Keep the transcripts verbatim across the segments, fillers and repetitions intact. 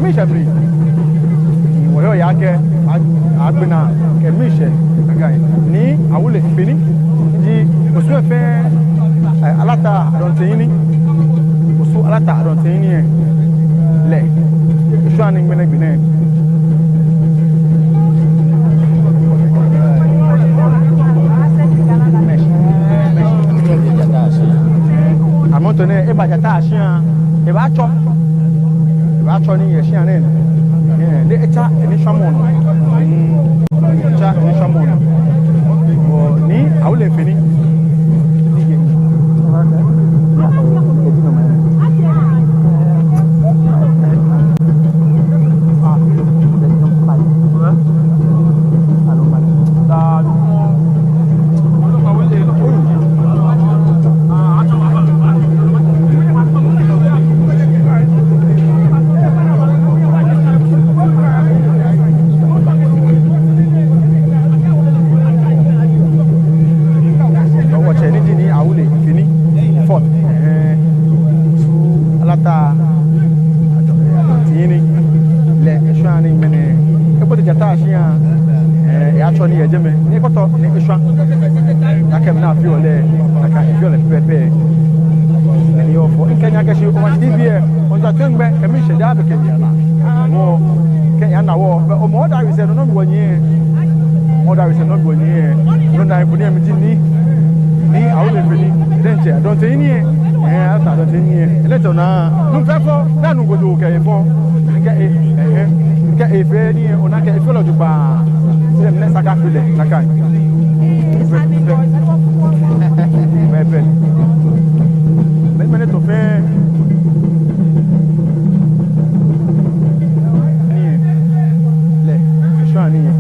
Miishɛɛ mli. Wɔyɔɔ yaa kɛ a-, agbɛnɛ kɛ miishɛɛ kɛkɛ. Nii Awule Feni ji Osu fɛɛ, eh, Alata Adɔntɛyeli. Osu Alata Adɔntɛyeli lɛ. Lɛ eshwã nii ŋmɛnɛ gbi nɛɛ. Amrɔ nɛɛ eba jata shia. Ebaatsɔ. Ebaatsɔ nii yɛ shia nɛɛ. Ɛɛ, ni etsa enishwamɔ nɔ. Mm, etsa enishwamɔ nɔ. Bɔ Nii Awule Feni. Wɔtsɛ ni ji Nii Awule Feni fourth. Ɛɛ, Osu Alata Adɔntɛyeli lɛ eshwã nii ŋmɛnɛ. Ebote jata shia. Ɛɛ, eyaatsɔ nii yɛ jɛmɛ. Ni ekpɔtɔ ni eshwã. Nakai mli ni afeɔ lɛ, nakai efeɔ lɛ pɛpɛɛpɛ. Ni eyɔɔ fɛo. Mikɛ nyɛ kɛshi Omashi T V lɛ, wɔmiitao tɛŋgbɛ kɛ miishɛɛ daa be kɛ miana. Wɔ, kɛ miana wɔ, bɛ Hɔmɔwɔ diaries lɛ nɔ nɔŋŋ wɔnyiɛ. Hɔmɔwɔ diaries lɛ nɔ nɔŋŋ wɔnyiɛ. Nɔ ni eko ni miji ni, Nii Awule Feni, diɛŋtsɛ Adɔntɛyeli lɛ. Ɛɛ, Alata Adɔntɛyeli lɛ. Lɛ tɔ naa, nuu fɛɛ fɔ, naa nuu ko jogbaŋŋ kɛ efɔ. Kɛ e, ɛhɛɛ. Kɛ efee nii, ona akɛ efee lɛ jogbaŋŋ. Sɛɛ mli ni saka fee lɛ, nakai. Bɛ, bɛ. Mɛi, mɛi ni tɔ fɛɛ. Nii lɛ, eshwã nii.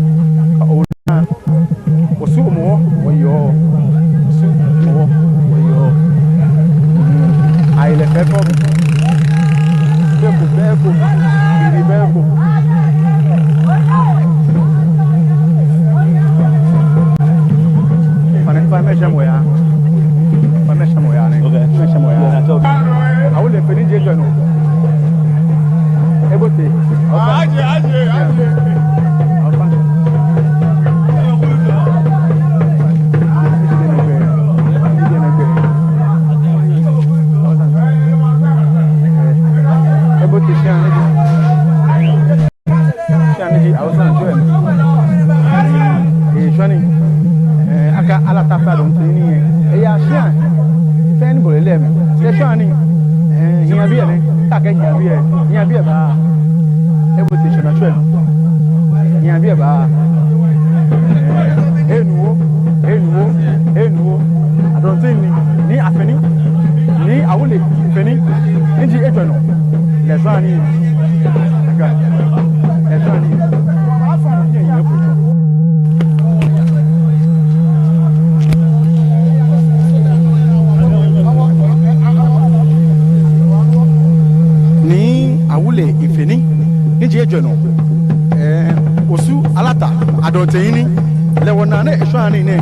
Ka ona. Osu Hɔmɔwɔ, wɔyɔɔ. Osu Hɔmɔwɔ, wɔyɔɔ. Ayi lɛ fɛɛ fɔ. Bɛ ko, bɛ ko. Bɛ ko. Fani, fani mɛi shɛ mɔ ya. Fani mɛi shɛ mɔ ya nɛ. Okay. Mɛi shɛ mɔ ya. Yeah, that's okay. Awule Feni ji ejwɛ nɔ. Ebote. Aje, aje, aje. Ebote shia. Shia ni ji Hausa jwɛ. Ee, shwɛ ni. Ee, akɛ Alata fɛɛ Adɔntɛyeli lɛ. Eyaa shia. Fɛɛ ni bo lɛ lɛ mli. Kɛ shwɛ ni. Ee, hiɛ biɛ nɛ. Kɛ hiɛ biɛ. Hiɛ biɛ ba. Ebote shwɛ na shwɛ. Hiɛ biɛ ba. Ee, enuo. Enuo. Enuo. Adɔntɛyeli. Nii Afeni. Nii Awule Feni. Ni ji ejwɛ nɔ. Lɛ eshwã nii. Nii Awule Feni, ni ji ejwɛ nɔ. Ee, Osu Alata Adɔntɛyeli. Lɛ wɔna ni eshwã nii nɛ.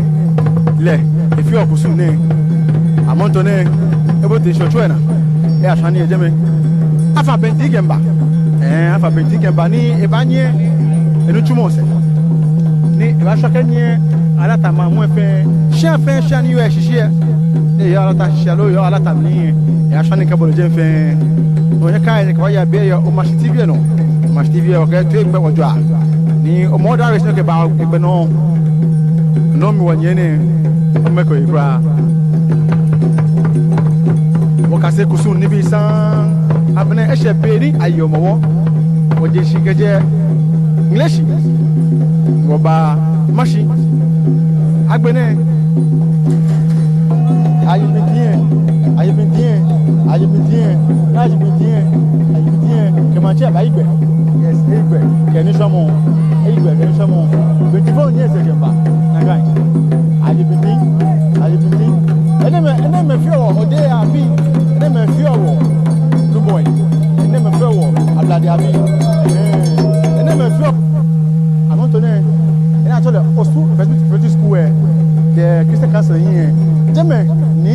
Lɛ efeɔ kusum nɛ. Amrɔ nɛɛ, ebote shwɛ tsɔ ena. Eyaa shia ni yɔɔ jɛmɛ. Afa bɛnti kɛmiiba. Ee, afa bɛnti kɛmiiba ni ebaanyiɛ enitsumɔ sɛɛ. Ni ebaashwɛ akɛ enyiɛ Alata maŋ muu fɛɛ. Shia fɛɛ shia ni yɔɔ eshishi lɛ. Ni eyɔɔ Alata shishi aloo eyɔɔ Alata mli lɛ. Eyaashwɛ nii kɛbɔle jɛmɛ fɛɛ. Onyɛ ka enyiɛ kɛbaya biɛ yɛ Omashi T V nɔ. Omashi T V lɛ wɔkɛ toi gbɛ wɔjɔɔ. Ni Hɔmɔwɔ diaries nɔ kɛba gbɛ nɔ. Nɔ mli wɔnyiɛ nɛ. Omɛko yi kwraa. Wɔkase kusum nibii saŋŋ. Agbɛnɛ eshɛ be ni aye Hɔmɔwɔ. Wɔje shishi kɛjɛ Ŋleshi. Wɔba Mashi. Agbɛnɛ. Ayi bɛnti lɛ. Ayi bɛnti lɛ. Ayi bɛnti lɛ. Ayi bɛnti lɛ. Ayi bɛnti lɛ. Kɛ maŋtsɛ aba Igbe. Yes, Igbe. Kɛ nishwamɔ. Igbe kɛ nishwamɔ. Bɛnti fɔŋ nyiɛ sɛɛ kɛmiiba. Nakai. Ayi bɛnti. Ayi bɛnti. Enɛɛmɛi, enɛɛmɛi feɔ wɔ Ode abii. Enɛɛmɛi feɔ wɔ Lumɔi. Enɛɛmɛi feɔ wɔ Ablade abii. Ee, enɛɛmɛi feɔ. Amrɔ nɛɛ, ena tsɔ lɛ Osu Presbyterian School lɛ, the Christian Council lɛ. Jɛmɛ ni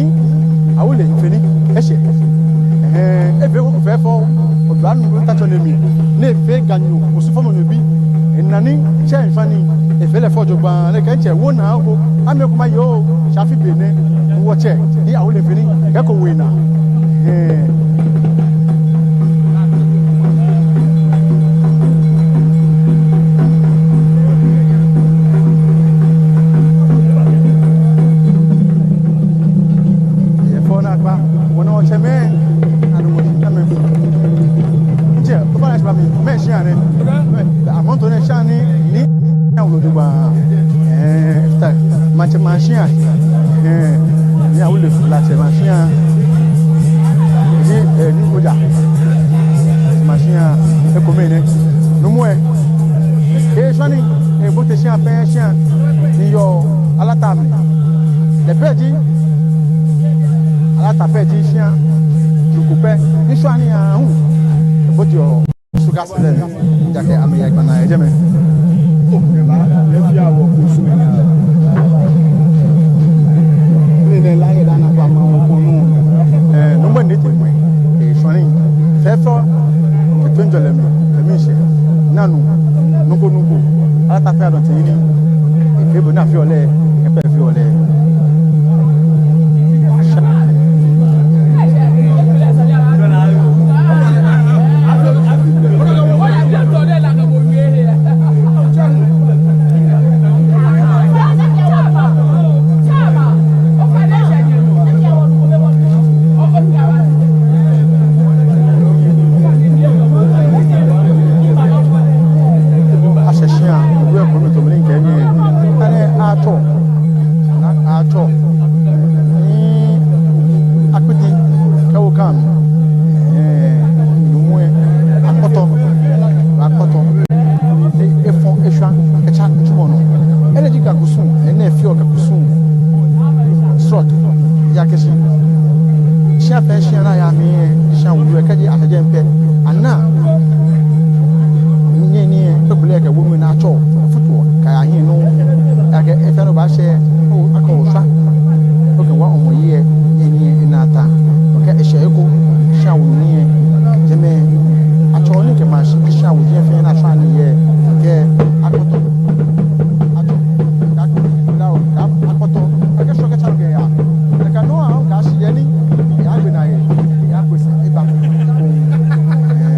Awule Feni eshɛ. Ee, efee ko fɛɛ fɔ, oblahii nɔ ta tsɔ nɛɛ mli. Ni Osu fɔmɔ nɔ bi. Ena ni tsɛ ŋshɔ ni efee lɛ fɔ jogbaŋŋ, lɛ kɛ tsɛ wo naa ko. Amɛ ko ma yoo, shi afi be nɛɛ, wɔtsɛ, ni awo lɛ fee ni, kɛ ko we naa. Ɛɛ. Efɔ naakpa, wɔnɔ wɔtsɛmɛi, anumɔ shi tamɛ. Ntsɛ, obaana shi ba mi, mɛi shia nɛ. Mɛi, amrɔ nɛɛ shia ni, ni, ni awo lɛ jogbaŋŋ. Ɛɛ, ta, maŋtsɛmɛi ashia. Ɛɛ, ni awo lɛ, Latɛmɛi ashia. Ni, ɛɛ, ni oja. Maŋtsɛmɛi ashia, ekomɛi nɛ. Nuumo ɛ. Kɛ shia ni, ɛɛ, bote shia, pɛ shia. Ni yɔɔ, Alata mli. Lɛ pɛ ji, Alata pɛ ji shia. Juku pɛ. Ni shia ni ahu. Bote yɔɔ. Sugar Cement, ejaakɛ amɛyɛ gbɛnaa yɛ jɛmɛ. Oh, eba, efia wɔ kusum. Ni ne la yɛ dani akpa ma wɔ kɔnɔ. Ɛɛ, nuumo ni te mɔ. Ɛɛ, shia ni. Fɛfɛo, kɛ toiŋjɔlɛ mli, kɛ miishɛɛ. Nɔ nɔ, nɔ ko nɔ ko. Alata Fɛɛ Adɔnten Hene. Efee bɔ ni afeɔ lɛ, efeɔ lɛ. Ashɛ shia, obi ekome to mli kɛ mi. Ani atsɔ. Ni atsɔ. Ni akpiti kɛ wo kam. Ɛɛ, nuumo ɛ. Akpɔtɔ. Akpɔtɔ. Efɔ, eshwa, kɛtsa, ntsumɔ nɔ. Enɛ ji Ga kusum, enɛ fioo Ga kusum. Srɔto, ya kɛshi. Shia fɛɛ shia ni aya mli, shia wulu kɛji asɛjɛ mpɛ. Ana. Nyɛ ni, kpekpele kɛ wonu na tsɔ, futuɔ, kaya hiɛ nɔ. Akɛ, efɛɛ nɔ baashɛ, o, akɔ oshwa. Okɛ wa omɔ yi, nyɛ ni, ena ta. Okɛ eshɛ eko, shia wulu ni, jɛmɛ. Atsɔ ni kɛ ma shi, shia wulu ni fɛɛ na shwa ni yɛ. Kɛ, akpɔtɔ. Atsɔ, ka, ka, akpɔtɔ. Akɛ shɔ kɛtsa kɛ ya. Kɛ nɔ, a, ka shi yɛ ni, ya gbɛ na yɛ. Ya gbɛ sa, eba. Ɛɛ,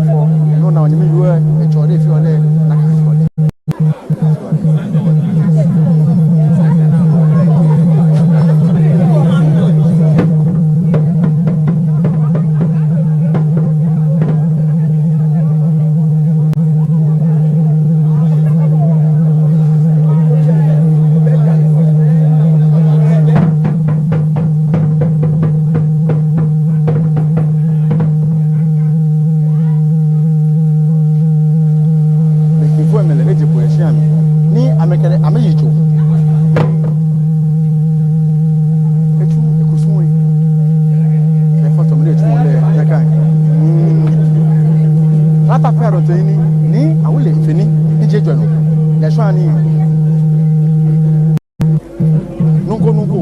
fɔ, nɔ ni onyɛmi yɔɔ, etsɔ lɛ fioo lɛ, na ka fioo lɛ. Mɛi fɛɛ mɛi lɛ ni je kpo yɛ shia mli. Ni amɛkɛ lɛ, amɛyi tso. Etsu, ekusum we. Kɛ fɔ tɔ mli etsu mɔ lɛ, ya ka. Mm. Alata Fɛɛ Adɔnten Hene, ni awo lɛ Feni, ni je jɔ nɔ. Lɛ shwa ni. Nɔ ko nɔ ko.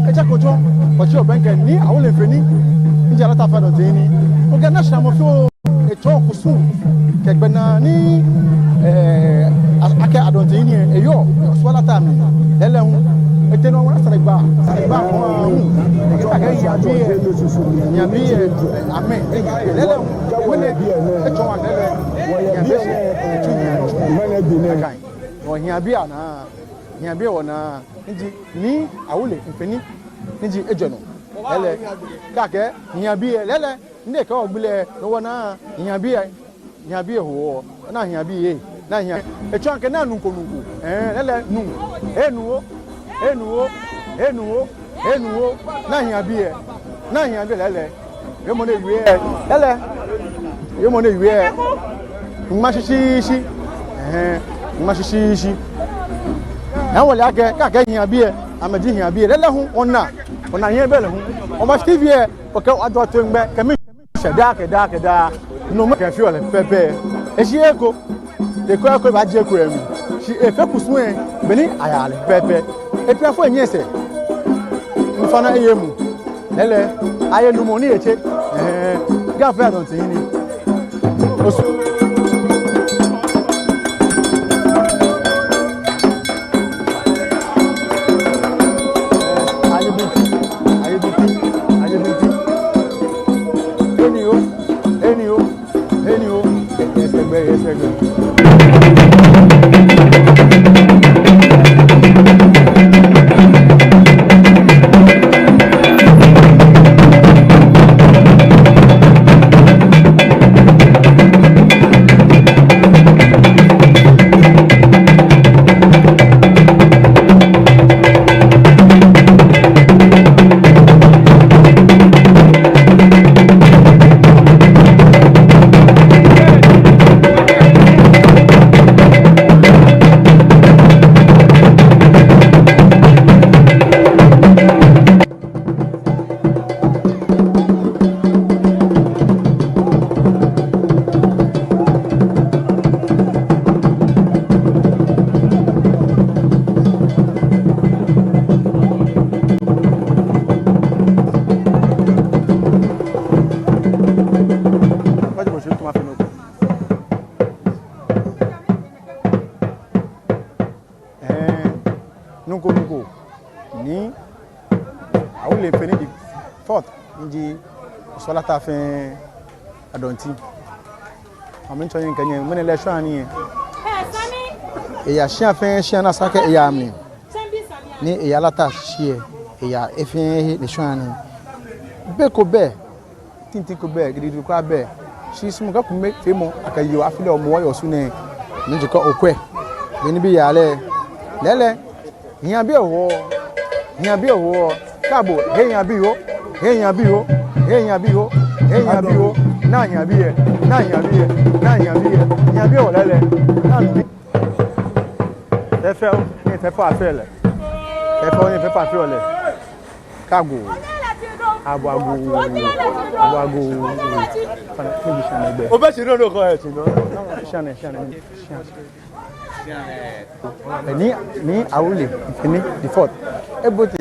Etsɛ ko tsɔ, kɔtsi obɛŋkɛ ni awo lɛ Feni, ni ji Alata Fɛɛ Adɔnten Hene. Okɛ national mɔ fioo, etsɔ kusum, kɛ gbɛnaa ni, ɛɛ, a-, akɛ Adɔnten Hene, eyɔɔ, Osu Alata mli, lɛɛlɛŋ, ete nɔ wɔna sane gba, sane gba ko hu, akɛ hiabii, hiabii, amɛ, lɛɛlɛŋ, mɛni, etsɔ wa lɛɛlɛŋ, hiabii, etsu hiabii, akai, wɔ hiabii anaa, hiabii wɔnaa, ni ji, ni awo lɛ Feni, ni ji ejɛ nɔ, lɛɛlɛŋ, kɛ akɛ, hiabii, lɛɛlɛŋ, ni ekɛ wɔ gbi lɛ, no wɔnaa, hiabii, hiabii eho, na hiabii, na hia, etsɔɔ akɛ na nɔ ko nɔ ko, ɛɛ, lɛɛlɛŋ, nu, enu o, enu o, enu o, enu o, na hiabii, na hiabii lɛɛlɛŋ. Yɛ mɔ ni wie lɛ, lɛɛlɛŋ, yɛ mɔ ni wie lɛ, ŋma shishiishi. Ɛhɛɛ, ŋma shishiishi. Ewɔ lɛ akɛ, kɛ akɛɛ hiabii lɛ, amɛji hiabii lɛ. Lɛɛlɛŋ hu, ona, ona hiabii lɛ hu. Omashi T V lɛ, okɛ wɔ ajɔ toiŋ gbɛ, kɛ mi shɛ daa kɛ daa kɛ daa. No mɔ kɛ fioo lɛ pɛpɛɛpɛ. Eshi eko, eko eko ebaaje eko yɛ mli. Shi efee kusum lɛ, beni ayaa lɛ pɛpɛɛpɛ. Epiafo enyɛ sɛɛ. Mifana eye mli. Lɛɛlɛŋ, aye lumɔ ni etse. Ɛhɛɛ, Ga fɛɛ adɔnti yinɔ. Osu. Aye biti, aye biti, aye biti. Eni o, eni o, eni o. Yɛ sɛɛ gbɛ, yɛ sɛɛ gbɛ. Ɛɛ, nɔ ko nɔ ko ni Awule fee ni the fourth, ni ji Osu Alata fɛɛ adɔnti. Amɛ ntsɔ nyɛ kɛ nyɛ, mɛni lɛ shwane nii yɛ. Eya shia fɛɛ shia ni esa akɛ eya mli. Ni eya Alata shi lɛ, eya he fɛɛ he ni eshwane nii. Be ko bɛ, titri ko bɛ, gidigidi ko bɛ. Shi sumɔɔ kɛ ekomefeemɔ akɛye wɔ afi lɛ Hɔmɔwɔ yɛ Osu nɛɛ. Ni ji kɛ okwɛ, beni bii yaa lɛ, lɛɛlɛŋ, hiabii eho, hiabii eho, kabo, he hiabii ho, he hiabii ho, he hiabii ho, he hiabii ho, naa hiabii lɛ, naa hiabii lɛ, naa hiabii lɛ, hiabii eho lɛɛlɛŋ, naa nu. Tɛfɛ, ni tɛfɛ afee lɛ, tɛfɛ, ni tɛfɛ afee lɛ. Kago. Abu ago. Abu ago. Fana, ni bi shia nɛɛ gbɛ. Obɛ shi nɔ nɔ ko yɛ shi nɔ. Shia nɛɛ, shia nɛɛ, shia nɛɛ. Ni, ni Awule fee ni the fourth, ebote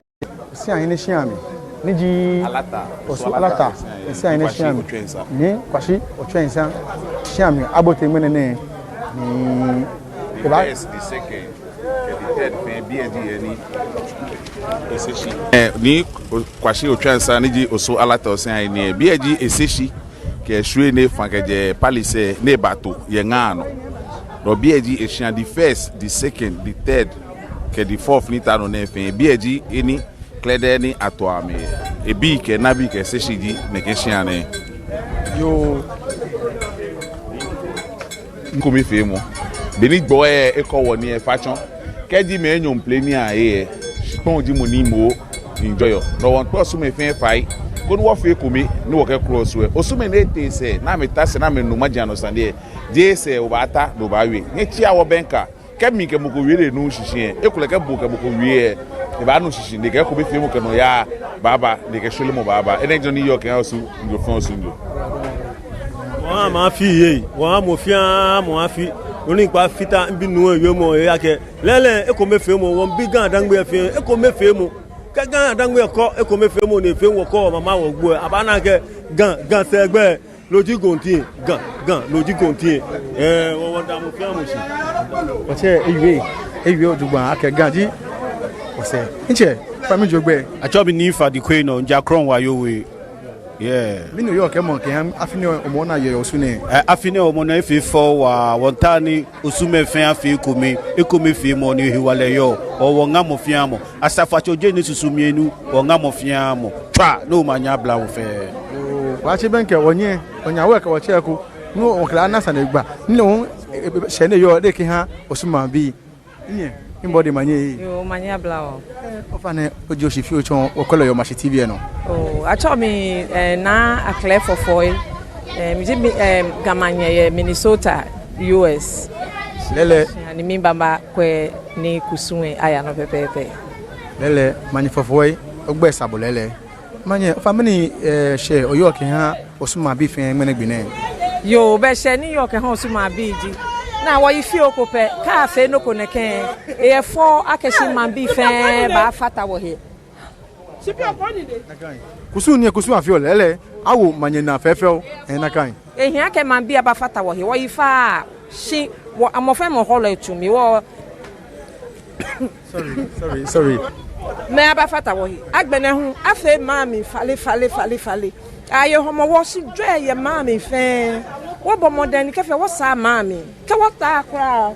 shia, ni shia mli, ni ji Alata. Osu Alata shia, ni shia mli. Ni Kwashi Otswɛnsa shia mli. Abote ŋmɛnɛ nɛɛ. Ni eba. The first, the second, kɛ the third fɛɛ, biɛ ji he ni eseshi. Ɛɛ, ni Kwashi Otswɛnsa ni ji Osu Alata shia nɛɛ, biɛ ji eseshi kɛ shwie ni efã kɛjɛ palace ni ebato yɛ ŋa nɔ. No biɛ ji eshia, the first, the second, the third, kɛ the fourth ni ta nɔ nɛɛ fɛɛ, biɛ ji he ni klɛdɛ ni ato amɛ. Ebii kɛ nabii kɛ eseshi ji nɛkɛ shia nɛɛ. Yoo. Ekomefeemɔ. Beni gbɔ lɛ ekɔ wɔ nii lɛ, efa tsɔ. Kɛji mɛi enyɔ play nii ahe lɛ, shikpɔŋ ji mɔ ni mɔ enjoy-ɔ. No hewɔ mikpee Osumɛi fɛɛ fai, koni wɔfee ekome, ni wɔkɛkɔlɔ Osu lɛ. Osumɛi ni etee sɛɛ, ni amɛta sɛɛ, ni amɛnu maji anɔ sane lɛ, jeee sɛɛ obaata ni obaawie. Nyɛtsia wɔbɛŋkɛ. Kɛ mi kɛ mɔ ko wie ni enuuu shishi lɛ, ekolɛ kɛ bo kɛ mɔ ko wie lɛ, ebaanu shishi, ni ekɛ ekomefeemɔ kɛ nɔyaa baaba, ni ekɛ shweremɔ baaba. Enɛ ji nɔ ni yɔɔ kɛha Osu Njo fɛɛ Osu Njo. Wɔha maŋ fɛɛ yei, wɔha mɔ fɛɛ mɔ afi. Nɔ ni mikpa fata mibi nuu lɛ wiemɔ he akɛ, lɛɛlɛŋ, ekomefeemɔ, wɔmiibi Ga-Dangme fɛɛ, ekomefeemɔ. Kɛ Ga-Dangme kɔ ekomefeemɔ ni efee wɔkɔ mama wɔgbo lɛ, abaana akɛ Ga, Ga sɛɛ gbɛ. No ji gɔnti lɛ, Ga, Ga, no ji gɔnti lɛ. Ɛɛ, wɔ, wɔda mɔ fɛɛ mɔ shi. Wɔtsɛ ewie, ewie jogbaŋŋ akɛ Ga ji wɔsɛɛ. Ntsɛ, fa mi jogbaŋŋ. Atsɛɔ mi Nii Fadi Kwei nɔ, Nja Krɔŋ wa yo we. Yeah. Mɛni oyɔɔ kɛmɔ kɛha afi nɛɛ Hɔmɔwɔ ni yɔɔ Osu nɛɛ? Ɛɛ, afi nɛɛ Hɔmɔwɔ nɛɛ efee fɛo waa, wɔmiitao ni Osumɛi fɛɛ afee ekome, ekomefeemɔ ni hewalɛ yɔɔ, wɔ, wɔŋa mɔ fɛɛ mɔ. Asafoatsɛ Ojo ni susu mmienu, wɔŋa mɔ fɛɛ mɔ. Tswa, ni omanye abla wɔ fɛɛ. Oo, wɔtsi bɛŋkɛ wɔnyɛ, wɔnyɛ wɔ kɛ wɔtsɛ ko. Ni wɔkɛ lɛ ana sane gba. Ni lɛ hu, e, e, shɛ ni yɔɔ, ni ekɛha Osu maŋbii. Nyɛ. Anybody manye? Yoo, manye abla wɔ. Eh, ofainɛ, oji oshi fioo otsɔɔ wɔ kwɛlɔi yɛ Omashi T V lɛ nɔ. Oh, atsɛɔ mi, eh, Naa Akle Fɔfɔi. Eh, miji mi, eh, Ga Manyɛ yɛ Minnesota, U S. Lɛɛlɛŋ. Ni miba makwɛ ni kusum lɛ aya nɔ pɛpɛɛpɛ. Lɛɛlɛŋ, Manye Fɔfɔi, ogbɛi sa bo lɛɛlɛŋ. Manye, ofainɛ mɛni, eh, shɛɛ oyɔɔ kɛha Osu maŋbii fɛɛ ŋmɛnɛ gbi nɛɛ? Yoo, bɛ shɛɛ ni miyɔɔ kɛha Osu maŋbii ji, ni wɔyi fioo ko pɛ, kaafee nɔ ko nɛkɛ, eyɛ fɛo akɛ shi maŋbii fɛɛ baafata wɔhe. Kusum ni, kusum afeɔ lɛɛlɛŋ, awo manye naa fɛfɛo, eh, nakai. Ehi akɛ maŋbii abafata wɔhe, wɔyi fa, shi wɔ, mɔ fɛɛ mɔ hɔlɔ etsu mli, wɔ Sorry, sorry, sorry. Mɛi abafata wɔhe. Agbɛnɛ hu, afee maŋ mli fale, fale, fale, fale. Aye Hɔmɔwɔ shi jwɛi yɛ maŋ mli fɛɛ. Wɔbɔ mɔdɛŋ ni kɛ fɛɛ wɔsaa maŋ mli. Kɛ wɔtaaa kwraa,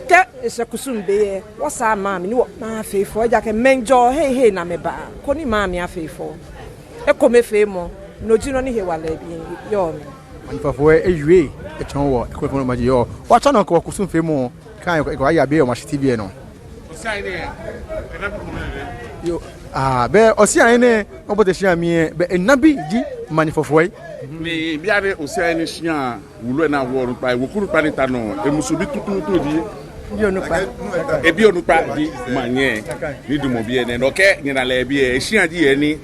kɛ eshɛ kusum be lɛ, wɔsaa maŋ mli ni wɔmaŋ afee fɛo. Ejaakɛ mɛi jɔɔ hei hei ni amɛbaa. Koni maŋ mli afee fɛo. Ekomefeemɔ, no ji nɔ ni hewalɛ bii yɔɔ mli. Manye Fɔfɔi, ewie, etsɔɔ wɔ, ekomefeemɔ maji yɔɔ. Wɔtsɔɔ nɔ ko kusum feemɔ, kɛ, kɛ, kɛ aya biɛ yɛ Omashi T V lɛ nɔ. Yoo, ah, bɛ Osu Ayi nɛɛ, obote shia mli lɛ, bɛ enabi ji Manye Fɔfɔi. Ni bianɛ Osu Ayi nɛɛ shia wulu lɛ naa wɔ onukpa, weku onukpa ni ta nɔ, emusuŋ bi tutuutu ji. Ebi onukpa. Ebi onukpa ji manye, ni damɔ biɛ nɛɛ, no kɛ nyɛna lɛ biɛ, eshia ji he ni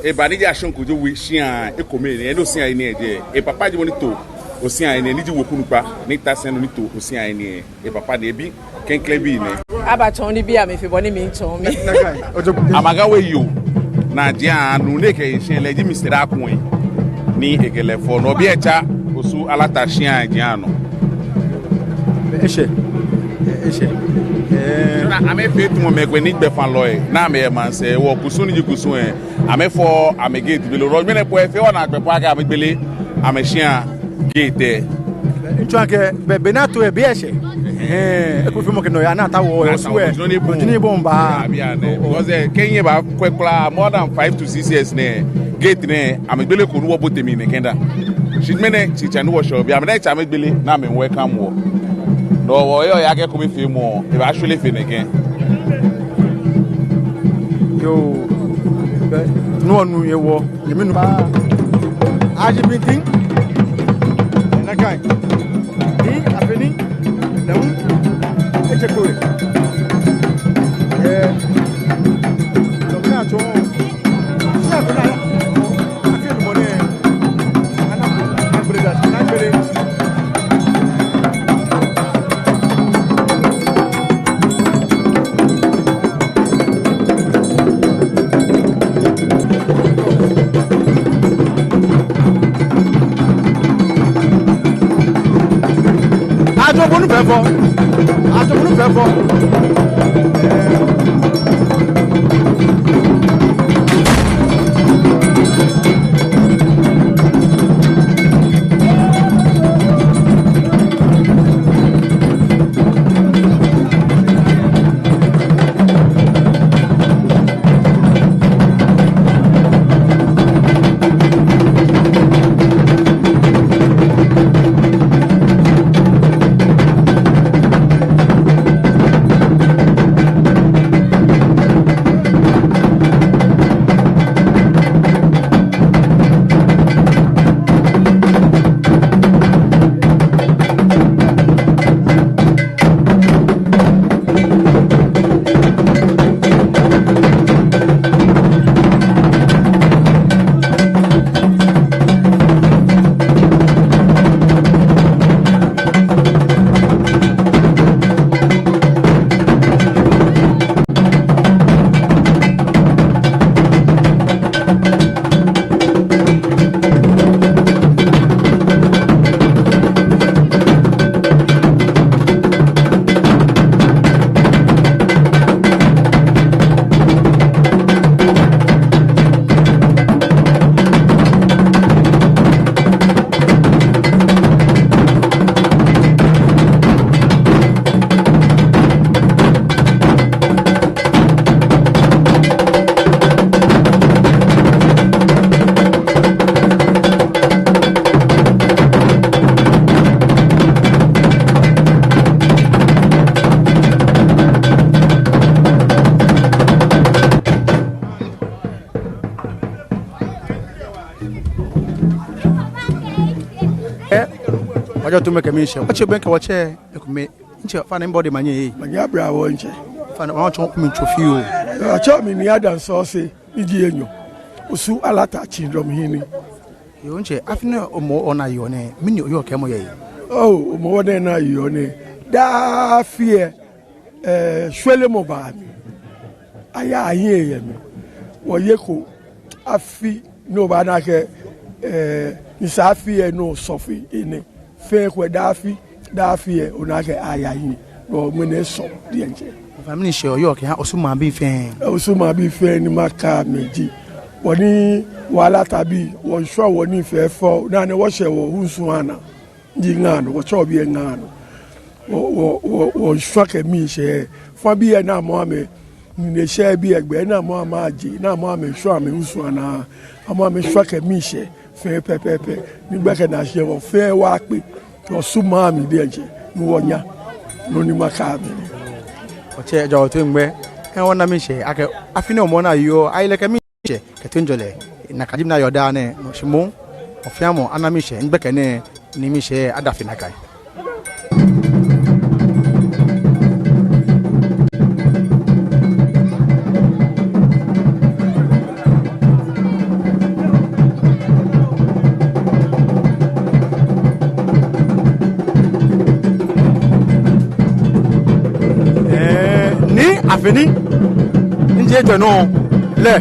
eba ni ji Ashɔŋkɔ Ojo We shia ekome nɛɛ, ni Osu Ayi nɛɛ jɛ. Epapa ji mɔ ni to Osu Ayi nɛɛ, ni ji weku onukpa, ni ta sɛi nɔ ni to Osu Ayi nɛɛ. Epapa ni ebi klɛŋklɛŋ bi nɛ. Abatsɔɔ nibii amli fe bɔ ni miitsɔɔ mli. Amagawe yoo. Ni ji anu nɛkɛ eshia lɛ ji Mister Dakuɛ. Ni ekɛ lɛ fɔ nɔ biɛ tsa Osu Alata shia ji anɔ. Eshɛ. Eshɛ. Eh. So ni amɛfee tamɔ mɛi komɛi ni gbɛfalɔi, ni amɛyɛ maŋsɛɛ, wɔ kusum ni ji kusum lɛ, amɛfɔ amɛ gate belɛ. Rɔ mɛnɛ po efee wɔnaa gbɛ po akɛ amɛgbele amɛshia gate lɛ. Ntsɔ akɛ be, be ni ato lɛ be eshɛ. Eh, ekomefeemɔ kɛ nɔyaa ni ata wɔ, ni ata wɔ, Osu lɛ. Ojini bɔ. Ojini bɔ ba. Abi anɛ. Oh, oh. Because, eh, kɛ nyɛba kwɛ kwraa, more than five to six years nɛ, gate nɛɛ, amɛgbeleko ni wɔbote mli nɛkɛ da. Shi ŋmɛnɛ, tsitsa ni wɔshɛ biɛ, amɛnɛ tsɛ amɛgbele, ni amɛ welcome wɔ. No hewɔ, yɔɔ ya kɛ ekomefeemɔ, ebaashwere fe nɛkɛ. Yoo, bɛ, no hewɔ nu yɛ wɔ, yɛ minu. Aji bintin. Nakai. Ni, afeni. Lɛhu. Etsɛ ko. Eh. Lɔmina tɔ. Shi akona. Afeni mɔ nɛɛ. Ana, agbele da, agbele. Ajo bonu fɛfɛo. Ajo bonu fɛfɛo. Ajɔ tu mɛi kɛ miishɛɛ. Wɔtsɛ bɛŋkɛ wɔtsɛ ekome. Ntsɛ, ofainɛ, mibɔ odɛŋ omanye. Manye abla wɔ ntsɛ. Ofainɛ, wɔtsɛ omanye tso fioo. Atsɛɔ mi Nii Adams Osei, miji enyɔ. Osu Alata Tsindrɔm Hene. Yoo, ntsɛ, afi nɛɛ Hɔmɔwɔ ni ayeɔ nɛɛ, mɛni oyɔɔ kɛɛmɔ yɛ he? Oo, Hɔmɔwɔ nɛɛ ni ayeɔ nɛɛ, daa afi lɛ, ɛɛ, shwelemɔ baa mli. Ayaa ahiɛ yɛ mli. Wɔyeko afi ni obaana akɛ, ɛɛ, nyɛsɛɛ afi lɛ ni osɔfo enɛ. Fɛɛ kwɛ daa afi, daa afi lɛ, onaa akɛ ayaa ahiɛ. Wɔ ŋmɛnɛ sɔ diɛŋtsɛ. Ofainɛ, mɛni shɛɛ oyɔɔ kɛha Osu maŋbii fɛɛ? Osu maŋbii fɛɛ, nɔ ni makɛɛ amɛ ji, wɔ ni wɔ Alatabii, wɔmiishwa wɔnii fɛfɛo, ni wɔshɛ wɔhusui anaa. Ni ŋa nɔ, wɔtsɛɔ biɛ ŋa nɔ. Wɔ, wɔ, wɔ, wɔmiishwa kɛ miishɛɛ. Fã bii lɛ, ni amɔ amɛ, ni nɛɛ shɛ bii lɛ gbɛ, ni amɔ amɛ aje, ni amɔ amɛshwa amɛhusui anaa, amɔ amɛshwa kɛ miishɛɛ fɛɛ pɛpɛɛpɛ. Ni gbɛkɛ naa shi lɛ wɔ fɛɛ wɔkpe, Osu maŋ mli diɛŋtsɛ, ni wɔnya. Nɔ ni makɛɛ amɛ nɛ. Wɔtsɛ, ejɔ otoi ŋmɛ. Hɛɛ, wɔna miishɛɛ akɛ afi nɛɛ Hɔmɔwɔ ni ayeɔ, ayi lɛ kɛ miishɛɛ kɛ toiŋjɔlɛ. Nakai ji bɔ ni ayɔɔ daa nɛɛ, no shi moŋ, mɔ fɛɛ mɔ ana miishɛɛ, ni gbɛkɛ nɛɛ, ni miishɛɛ ada fe nakai. Ɛɛ, Nii Afeni, ni ji ejwɛ nɔ lɛ,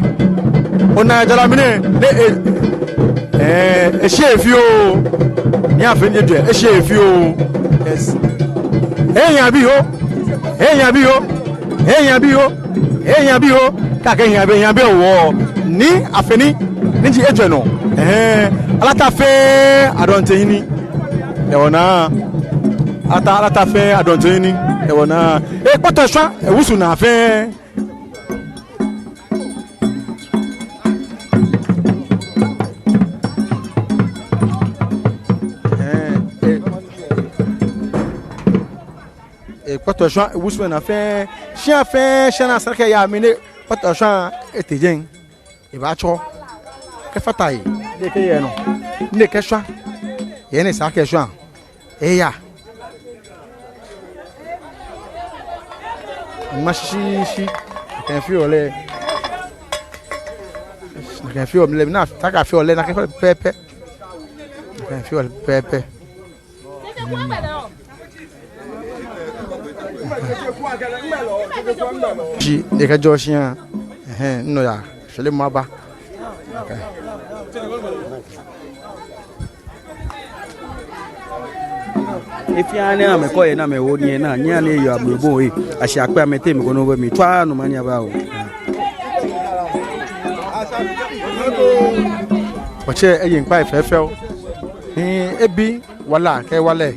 onaa jara mli nɛ, lɛ e, ɛɛ, eshi efi oo. Nii Afeni ejwɛ, eshi efi oo. Yes. Ehiɛ bi oo. Ehiɛ bi oo. Ehiɛ bi oo. Ehiɛ bi oo. Kɛ akɛɛ ehiɛ bi, ehiɛ bi wɔ. Nii Afeni, ni ji ejwɛ nɔ. Ɛhɛɛ. Alata fɛɛ Adɔnte Hene. Yɛ wɔnaa. Alata, Alata fɛɛ Adɔnte Hene. Yɛ wɔnaa. Ekpɔtɔ shwa, ewusu naa fɛɛ. Ɛɛ, ɛɛ, ekpɔtɔ shwa, ewusu naa fɛɛ, shia fɛɛ, shia ni esa akɛ eya mli nɛɛ, ekpɔtɔ shwa, etee jɛi, ebaatsɔ, kɛfata he, ni ekɛya nɔ, ni ekɛshwa, yɛ ni esa akɛ eshwa. Eya. Ŋma shishishi. Nakai fioo lɛ. Nakai fioo lɛ. Mina, taakɛ fioo lɛ. Nakai fioo lɛ pɛpɛɛpɛ. Nakai fioo lɛ pɛpɛɛpɛ. Shi, ekɛjɔ shia. Ɛhɛɛ, no ya. Shwele maba. Okay. Efia ni amɛkɔ yɛ ni amɛwo nii yɛ naa, nyɛhaa ni eyɔɔ amɛ bo ee. Ashi akpɛ amɛteŋ mɔ ko nɔ bɛ mli. Tswa nɔ omanye aba oo. Wɔtsɛ eye ŋkpai fɛfɛo. Ni ebi wala kɛ wala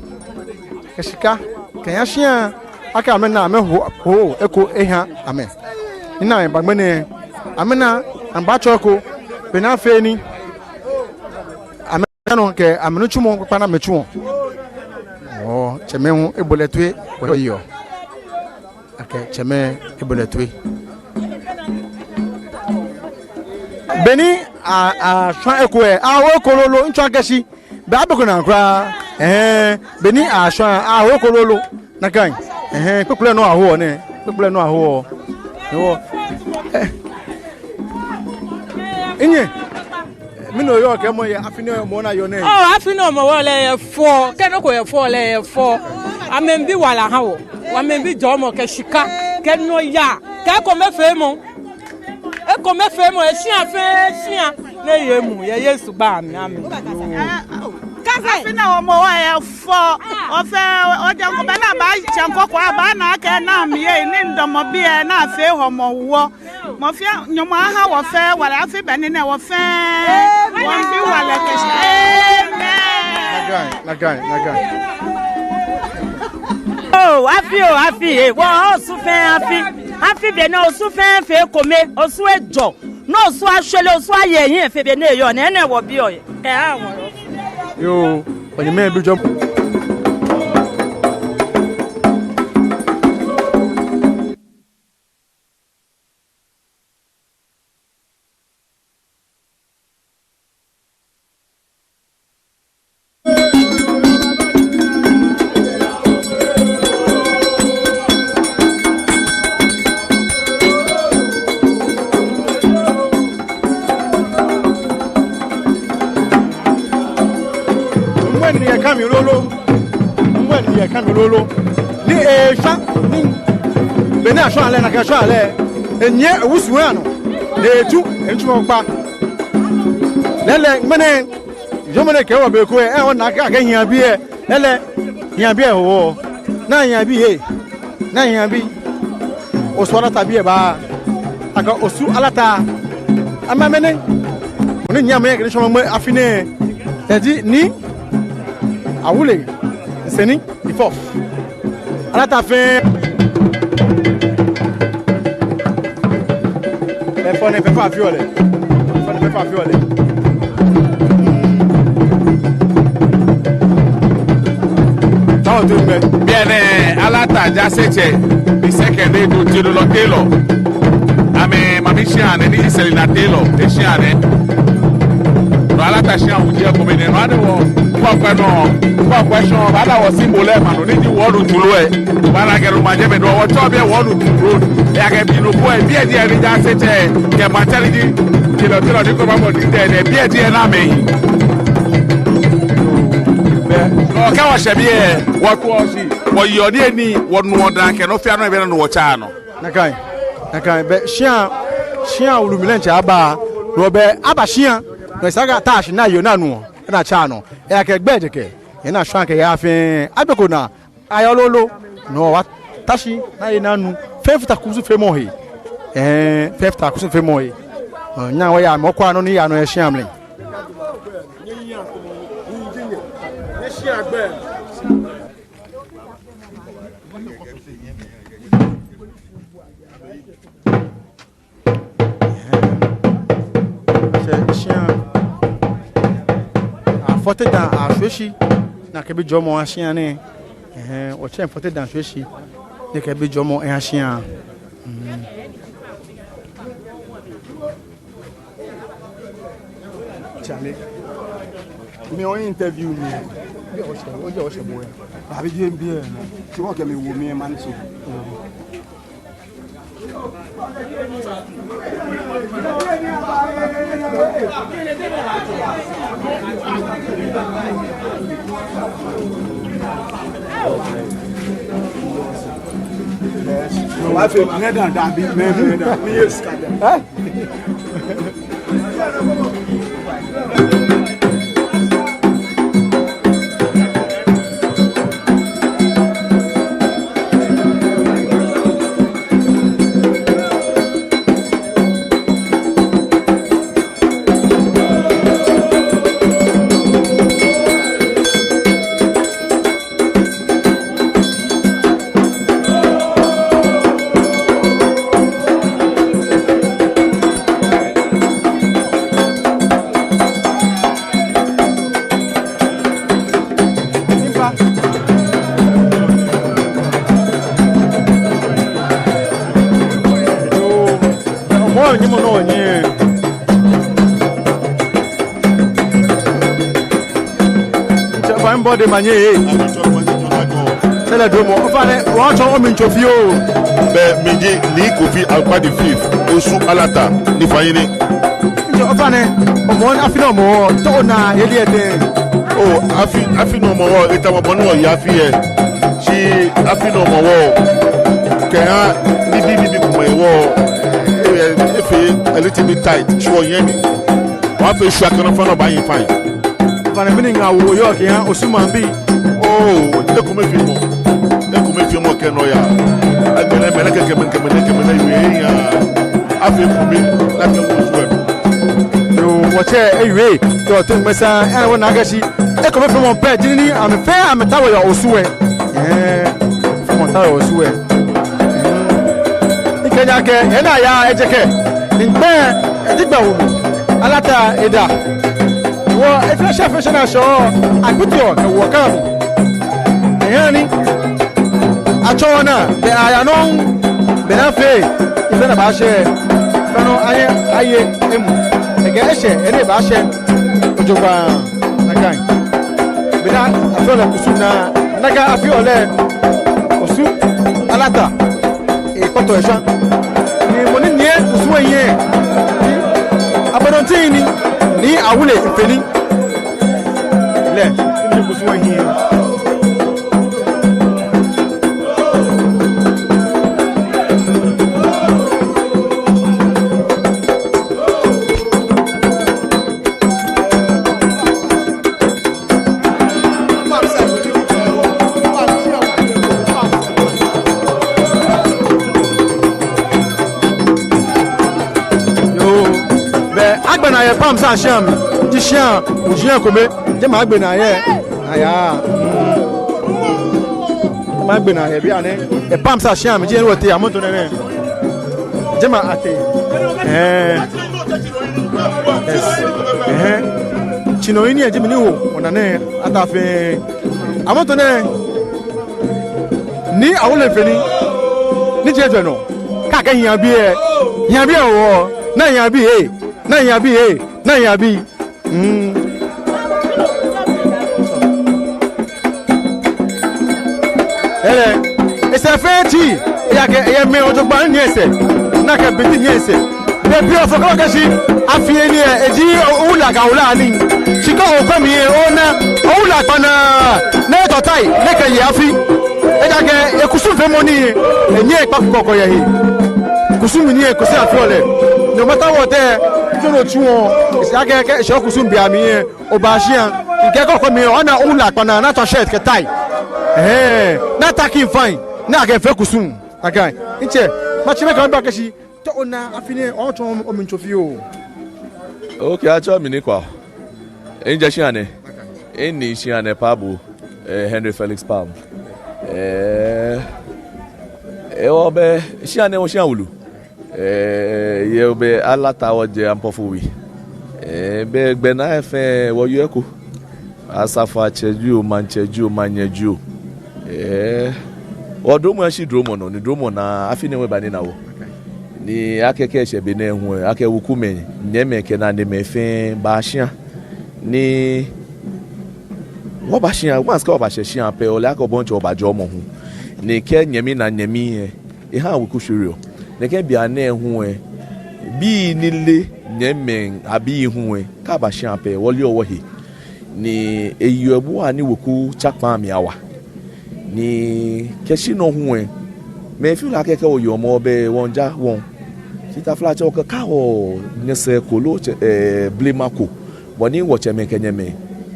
kɛ shika kɛya shia akɛ amɛna amɛho eko eha amɛ. Ni amɛba ŋmɛnɛ amɛna amɛbaatsɔ eko bɔ ni afee ni amɛ nɔ kɛ amɛnitsumɔ kpakpa ni amɛtsuɔ. Oo, tsɛmɛi hu ebo lɛ toi, wɔyɔɔ. Akɛ tsɛmɛi ebo lɛ toi. Beni a, ashwa eko lɛ, aho eko lolo, ntsɔ akɛ shi. Bɛ abɛ ko naa kwraa. Ɛhɛɛ, beni ashwa, aho eko lolo. Nakai. Ɛhɛɛ, kpekpele nɔ ahoɔ nɛ. Kpekpele nɔ ahoɔ. Yoo. Ɛɛ. Minyɛ. Mɛni oyɔɔ kɛɛmɔ yɛ afi nɛɛ Hɔmɔwɔ ni ayeɔ nɛɛ? Oo, afi nɛɛ Hɔmɔwɔ lɛ eyɛ fɛo. Kɛ nɔ ko yɛ fɛo lɛ, eyɛ fɛo. Amɛmiibi wala ha wɔ. Amɛmiibi jɔɔmɔ kɛ shika. Kɛ nɔyaa. Kɛ ekomefeemɔ. Ekomefeemɔ, eshia fɛɛ shia. Ni eye emuu, yɛ Yesu gbɛi amli, amen. Afi nɛɛ Hɔmɔwɔ eyɛ fɛo. Ofee, ojɛ ŋkɔ bɛ ni abaatsɛ ŋkɔ ko abaana akɛ naa mi yɛ, ni midamɔ biɛ ni afee Hɔmɔwɔ. Mɔ fɛɛ, Nyɔŋmɔ aha wɔ fɛɛ wala, afi beni nɛɛ wɔ fɛɛ. Wɔmiibi wala kɛ shika. Amen. Nakai, nakai, nakai. Oo, afi oo, afi, ee, wɔ Osu fɛɛ afi. Afi beni Osu fɛɛ fee ekome, Osu ejɔ. Ni Osu ashwere, Osu aye ehiɛ fe beni eyɔɔ nɛɛ, enɛ wɔbiɔ yɛ. Kɛ awɔ. Yoo, onyɛmimɛi bi jɔ. Ni eyɛ kami lolo. Ŋmɛnɛ ni eyɛ kami lolo. Ni eshwa, ni be ni ashwa lɛ, nakai ashwa lɛ, enyiɛ ewusu lɛ anɔ. Ni etu, enitsumɔ kpa. Lɛɛlɛŋ, ŋmɛnɛ, jɔɔmɔ nɛɛ kɛ wɔ be ko lɛ, ewɔ nakai akɛ hiabii lɛ, lɛɛlɛŋ, hiabii lɛ wɔ. Naa hiabii lɛ. Naa hiabii. Osu Alata bii lɛ ba. Akɛ Osu Alata. Amɛ mɛni? Mɔ ni nyiɛ amɛ yɛ kɛ ni shɔmɔ mɛ afi nɛɛ. Eji Nii Awule Nseni the fourth. Alata fɛɛ. Efɔ nɛɛ, fɛɛ fɔ afi ole. Efɔ nɛɛ, fɛɛ fɔ afi ole. Tao tu mɛ. Biɛ nɛɛ, Alata Jaasetsɛ the second lɛ, Dotidolɔ Taylor. Amɛ mami shia nɛ, ni Selina Taylor, eshia nɛ. No Alata shia wuji ekome nɛ, no ade wɔ. Kpɔkpɛ nɔ, kpɔkpɛ shɔ, baada wɔ symbol lɛ ma nɔ, ni ji wɔnu tulu lɛ. Baada kɛ no ma jɛmɛ nɔ, wɔtsɔ biɛ wɔnu tulu. Eya kɛ bi no ko lɛ, biɛ diɛ ni Jaasetsɛ, kɛ maŋtsɛ ni ji, Taylor, Taylor ni ko ba mɔ ni tɛ nɛ, biɛ diɛ na mɛ yi. Bɛ, no kɛ wɔshɛ biɛ, wɔkɔ shi, wɔyɔɔ nii ni, wɔnuɔ daa kɛ nɔ fɛɛ nɔ, ebɛ nɔ wɔtsa nɔ. Nakai, nakai, bɛ shia, shia wulu mli lɛ ntsɛ aba, no bɛ aba shia, no esa akɛ ata shi ni aye ni anu, ni atsa nɔ. Eya kɛ gbɛjɛ kɛ, ena shwa kɛ ya fɛɛ, agbeko naa, ayɔɔ lolo, no wɔta shi, ni aye ni anu, fɛɛ fata kusumfeemɔ he. Ɛɛ, fɛɛ fata kusumfeemɔ he. Ɔ, nyɛ wɔya mɔ ko anɔ ni yaa nɔ yɛ shia mli. Ɛhɛɛ. Atsɛ shia. Afɔ te daa ashwie shi. Ni akɛbi jɔɔmɔ aha shia nɛɛ. Ɛhɛɛ, wɔtsɛ afɔ te daa ashwie shi. Ni akɛbi jɔɔmɔ aha shia. Mm. Chale. Mi o interview mi. Oje, oje, oje, boy. Abi je bi e. Ti wɔ kɛ mi wo mi man so. Wa fee mɛ daa, daa bi mɛ, mɛ daa. Mi yes ka daa. Mɔ ni mɔ nɔ ni. Ntsɛ, ofainɛ, bo diɛŋtsɛ omanye ee. Sɛlɛ dromɔ. Ofainɛ, wɔtsɔɔ omli tso fioo. Bɛ mi ji Nii Kofi Alkwa the fifth, Osu Alata, ni fanyɛ ni. Ntsɛ, ofainɛ, omɔ afi nɔ mɔ, to ona yeli etɛ. Oo, afi, afi nɔ mɔ wɔ, etamɔ bɔ ni wɔye afi lɛ. Shi afi nɔ mɔ wɔ, kɛha nibii, nibii komɛi wɔ, e, e, efee a little bit tight, shi wɔyɛ mli. Wɔfee shwa kɛ nɔ fɛɛ nɔ baahi fine. Ofainɛ mɛni ŋaawoo oyɔɔ kɛha Osu maŋbii? Oo, ekomefeemɔ. Ekomefeemɔ kɛ nɔyaa. Agbɛnɛ mɛnɛ kɛ kɛmɛ, kɛmɛ, kɛmɛ, kɛmɛ, yɛ ya. Afee ekome, ni akɛ wo Osu lɛ. Yoo, wɔtsɛ, ewie, yoo, te ŋmɛsa, ɛɛ, wɔna akɛ shi. Ekomefeemɔ pɛ, ji ni amɛ fɛɛ amɛtaoɔ yɛ Osu lɛ. Ɛɛ, feemɔ taoɔ yɛ Osu lɛ. Ni kɛji akɛ, ena ya, eje kɛ. Ni gbɛ, eji gbɛ wulu. Alata eda. Wɔ, efee shɛ, efee shɛ ni ashɔ, akpitiɔ, kɛ wɔ kam. Eha ni. Atsɔɔ naa, bɛ aya nɔ, bɛ naa fee, efee ni abaashɛ, fɛɛ nɔ ayɛ, aye, emu, ekɛ eshɛ, ene baashɛ, ojogbaŋŋ, nakai. Bɛ naa, afeɔ lɛ kusum naa, nakai afeɔ lɛ, Osu, Alata, ekpɔtɔ eshwa. Ni mɔ ni nyiɛ kusum lɛ hiɛ, Abononti ni, Nii Awule Mfeni. Lɛ, ni kusum hiɛ. Yoo, bɛ agbɛnɛ yɛ Palms ashia mli, ji shia, oshia kome, jɛmɛ agbɛnɛ yɛ, aya, jɛmɛ agbɛnɛ yɛ bianɛ, yɛ Palms ashia mli, ji yɛ ni wɔtee, amrɔ nɛɛ nɛ, jɛmɛ atee, ɛɛ, yes, ɛhɛɛ, tsinɔ yi ni yɛ jɛmɛ ni wo, ona nɛɛ, ata fɛɛ, amrɔ nɛɛ, Nii Awoley Mfeni, ni ji ejwɛ nɔ, kɛ akɛɛ hiabii ɛ, hiabii ɛ wɔ, naa hiabii ɛ, naa hiabii ɛ, naa hiabii. Mm. Ɛlɛ, esɛɛ fɛɛ tsi, eyakɛ, eyɛ mɛi ojogbaŋŋ nyiɛ esɛɛ, ni akɛ binti nyiɛ esɛɛ. Bɛ bi ofɔ kɛ okɛɛ shi, afi nɛɛ, eji owula kɛ owula nii. Shi kɛ okwɛ mli ɛ, ona, owula kpanaa, ni etɔ tai, ni ekɛye afi. Ejaakɛ, ekusum feemɔ nii, enyɛɛɛ ekpa kɔkɔ yɛ he. Kusum nii, ekusum afeɔ lɛ. No matter what ɛ, tsɔ no tsu wɔ, esa akɛ, kɛ, esa kusum be amli ɛ, oba shia, kɛ okwɛ mli ɛ, ona owula kpanaa, ni atswa shirt kɛ tie. Ɛhɛɛ, ni ataki fine, ni akɛfee kusum. Akai, ntsɛ, matsi mɛ kɛ maba kɛ shi, Tɔ ona afi nɛɛ, otsɔɔ omli tso fioo. Okay, atsɛɔ mi Nii Kwao. Mijɛ shia nɛɛ. Minii shia nɛɛ Pabo, eh, Henry Felix Palm. Eh, eh, wɔbɛ shia nɛɛ, wɔ shia wulu. Eh, yɛ wɔbɛ Alata wɔjɛ Ampɔfowi. Eh, bɛ gbɛnaa fɛɛ wɔyɔɔ eko. Asafoatsɛ jio, maŋtsɛ jio, manyɛ jio. Eh, wɔ dromɔ lɛ shi dromɔ nɔ, ni dromɔ naa afi nɛɛ hu eba ni ena wɔ. Ni akɛ kɛ eshɛ be nɛɛ hu ɛ, akɛ wekumɛi, nyɛmimɛi kɛ nanemɛi fɛɛ ba shia. Ni wɔba shia, once kɛ wɔbashɛ shia pɛ, ole akɛ obɔntsɛ oba jɔɔmɔ hu. Ni kɛ nyɛmi na nyɛmi ɛ, ehaa weku shwieɔ. Nɛkɛ bianɛ hu ɛ, bii ni leee nyɛmimɛi abii hu ɛ, kɛ aba shia pɛ, wɔleɔ wɔhe. Ni eyeɔ ebua ni weku tsakpaa mli awa. Ni kɛ shi nɔ hu ɛ, mɛi feel akɛ kɛ wɔyeɔ mɔ bɛ wɔŋja wɔŋ. Shi taflatsɛ wɔkɛɛ kɛ wɔnyɛ sɛɛ ko loo tsɛ, eh, blema ko. Bɔ ni wɔtsɛmɛi kɛ nyɛmɛi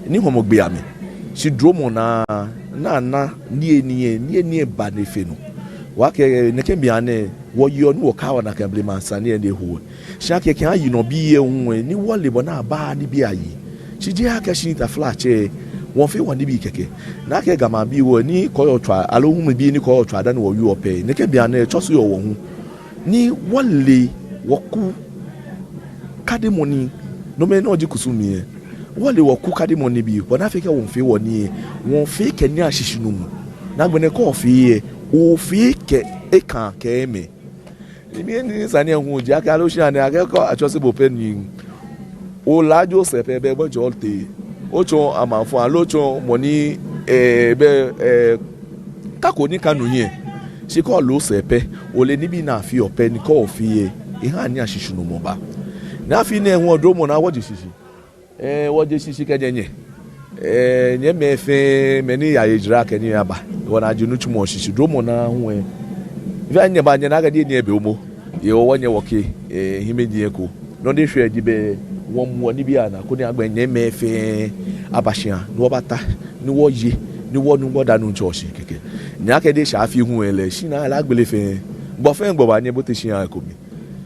ni hɔmɔ gbe amɛ. Shi dromɔ naa, naa, naa, niyenii, niyenii ba ni efee nɔ. Wɔkɛɛ nɛkɛ bianɛ, wɔyeɔ ni wɔkɛɔ nakai blema sane ni eho. Shi akɛ kɛ ayi nɔ bii ɛ hu ɛ, ni wɔle bɔ ni abaa nibii ayi. Shi jeee akɛ shi taflatsɛ, wɔfeɔ wɔnibii kɛkɛ. Ni akɛ Ga maŋbii wɔ ni kɔɔyɔɔ tswaa, aloo humi bii ni kɔɔyɔɔ tswaa dani wɔwieɔ pɛ. Nɛkɛ bianɛ, tsɔse yɔɔ wɔ hu. Ni wɔle wɔku kadimɔ nii, no mli nɔ ji kusum ɛ. Wɔle wɔku kadimɔ nibii, bɔ ni afee kɛ wɔfee wɔnii ɛ, wɔfee kɛ nii ashishinumɔ. Ni agbɛnɛ kɛ ofee ɛ, ofee kɛ ekaa kɛ emɛ. Ni mɛni sane ɛ hu ji akɛ aloo shia nɛɛ akɛ kɛ atsɔse bo pɛ ni olaaje osɛɛ pɛ bɛ gbɛjɔ te. Otsɔ amaŋfɔ aloo otsɔ mɔ ni, eh, bɛ, eh, kako ni kanu hiɛ. Shi kɛ ole osɛɛ pɛ, ole nibii ni afeɔ pɛ ni kɛ ofee ɛ, ehaa nii ashishinumɔ ba. Ni afi nɛɛ hu ɛ dromɔ naa wɔje shishi. Eh, wɔje shishi kɛjɛ nyɛ. Eh, nyɛmimɛi fɛɛ, mɛi ni yaye jara kɛ nii aba. Wɔnaa je nitsumɔ shishi dromɔ naa hu ɛ. Fɛɛ nyɛba nyɛna akɛ niyenii ebe momo. Yɛ wɔ wɔnyɛ wɔkɛ, eh, hiɛmɛiji eko. Nɔ ni eshwɛ ji bɛ wɔmuɔ nibii anaa koni agbɛnɛ nyɛmimɛi fɛɛ aba shia, ni wɔbata, ni wɔye, ni wɔnu, wɔda Nuŋtsɔ shi kɛkɛ. Ni akɛ de sha afi hu ɛ lɛ, shinaa lɛ agbele fɛɛ. Gbɔ fɛɛ gbɔ baanyɛ ebote shia eko mli.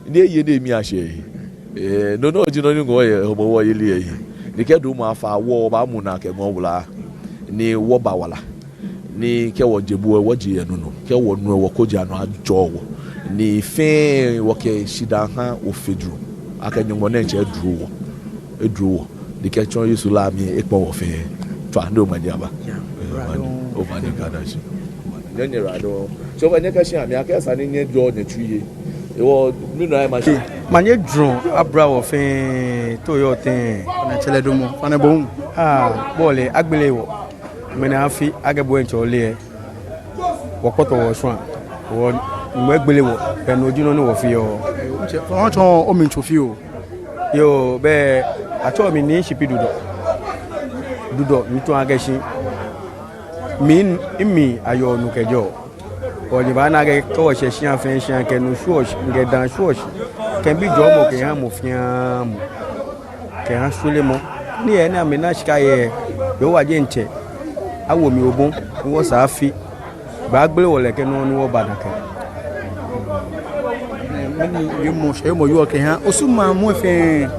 Ni eye ni emia shɛ ehe. Eh, no nɔŋŋ ji nɔ ni ŋɔɔ yɛ, hɔmɔwɔ yeli ɛ ehe. Ni kɛ dromɔ afa wɔ, wɔbaamu naa kɛ ŋɔɔ wula. Ni wɔba wala. Ni kɛ wɔje bu ɛ, wɔje yɛ nu nɔ. Kɛ wɔnu ɛ, wɔkojii anɔ ajɔɔ wɔ. Ni fɛɛ wɔkɛ shidaa ha Ofe Duru. Akɛ Nyɔŋmɔ nɛɛ tsɛ eduru wɔ. Eduru wɔ. Ni kɛtsɔ Yesu la mli ekpɔ wɔ fɛɛ. Tswa, ni omanye aba. Ya, eh, omanye, omanye kadashi. Nyɛnyɛ rado. So, ba nyɛkɛ shia mli akɛ sane nyɛjɔɔ nyɛtsui yɛ. Ewɔ, mi nɔ ayɛ ma shi. Manye dromɔ abla wɔ fɛɛ, to yɔɔ tɛŋŋ. Fane tsɛlɛ dumɔ, fane bom. Ah, bo ole, agbele wɔ. Mɛni afi, akɛ bo ŋtsɔ ole ɛ. Wɔkpɔtɔ wɔshwa. Wɔ, mɛɛ gbele wɔ, bɛ no ji nɔ ni wɔfeɔ. Wɔtsɔ, wɔtsɔ omli tso fioo. Yoo, bɛ, atsɛɔ mi Nii Shipidu Dɔ. Dudɔ, miitao akɛ shi mi, mi ayɔɔ nu kɛjɛɔ. Wɔnyɛ baana akɛ kɛ wɔshɛ shia fɛɛ shia kɛ nu shwieɔ shi, kɛ daa shwieɔ shi, kɛ bijɔɔmɔ kɛha mɔ fɛɛ mɔ, kɛha shwelemɔ. Ni yɛ ni amɛna shika yɛ, yɛ wɔjɛ ŋtsɛ, awo mi obɔ, ni wɔsɛɛ afi baagbele wɔ lɛ kɛ nɔ ni wɔba nakai. Mɛni wiemɔ, shɛɛ wiemɔ yɔɔ kɛha Osu maŋ muu fɛɛ?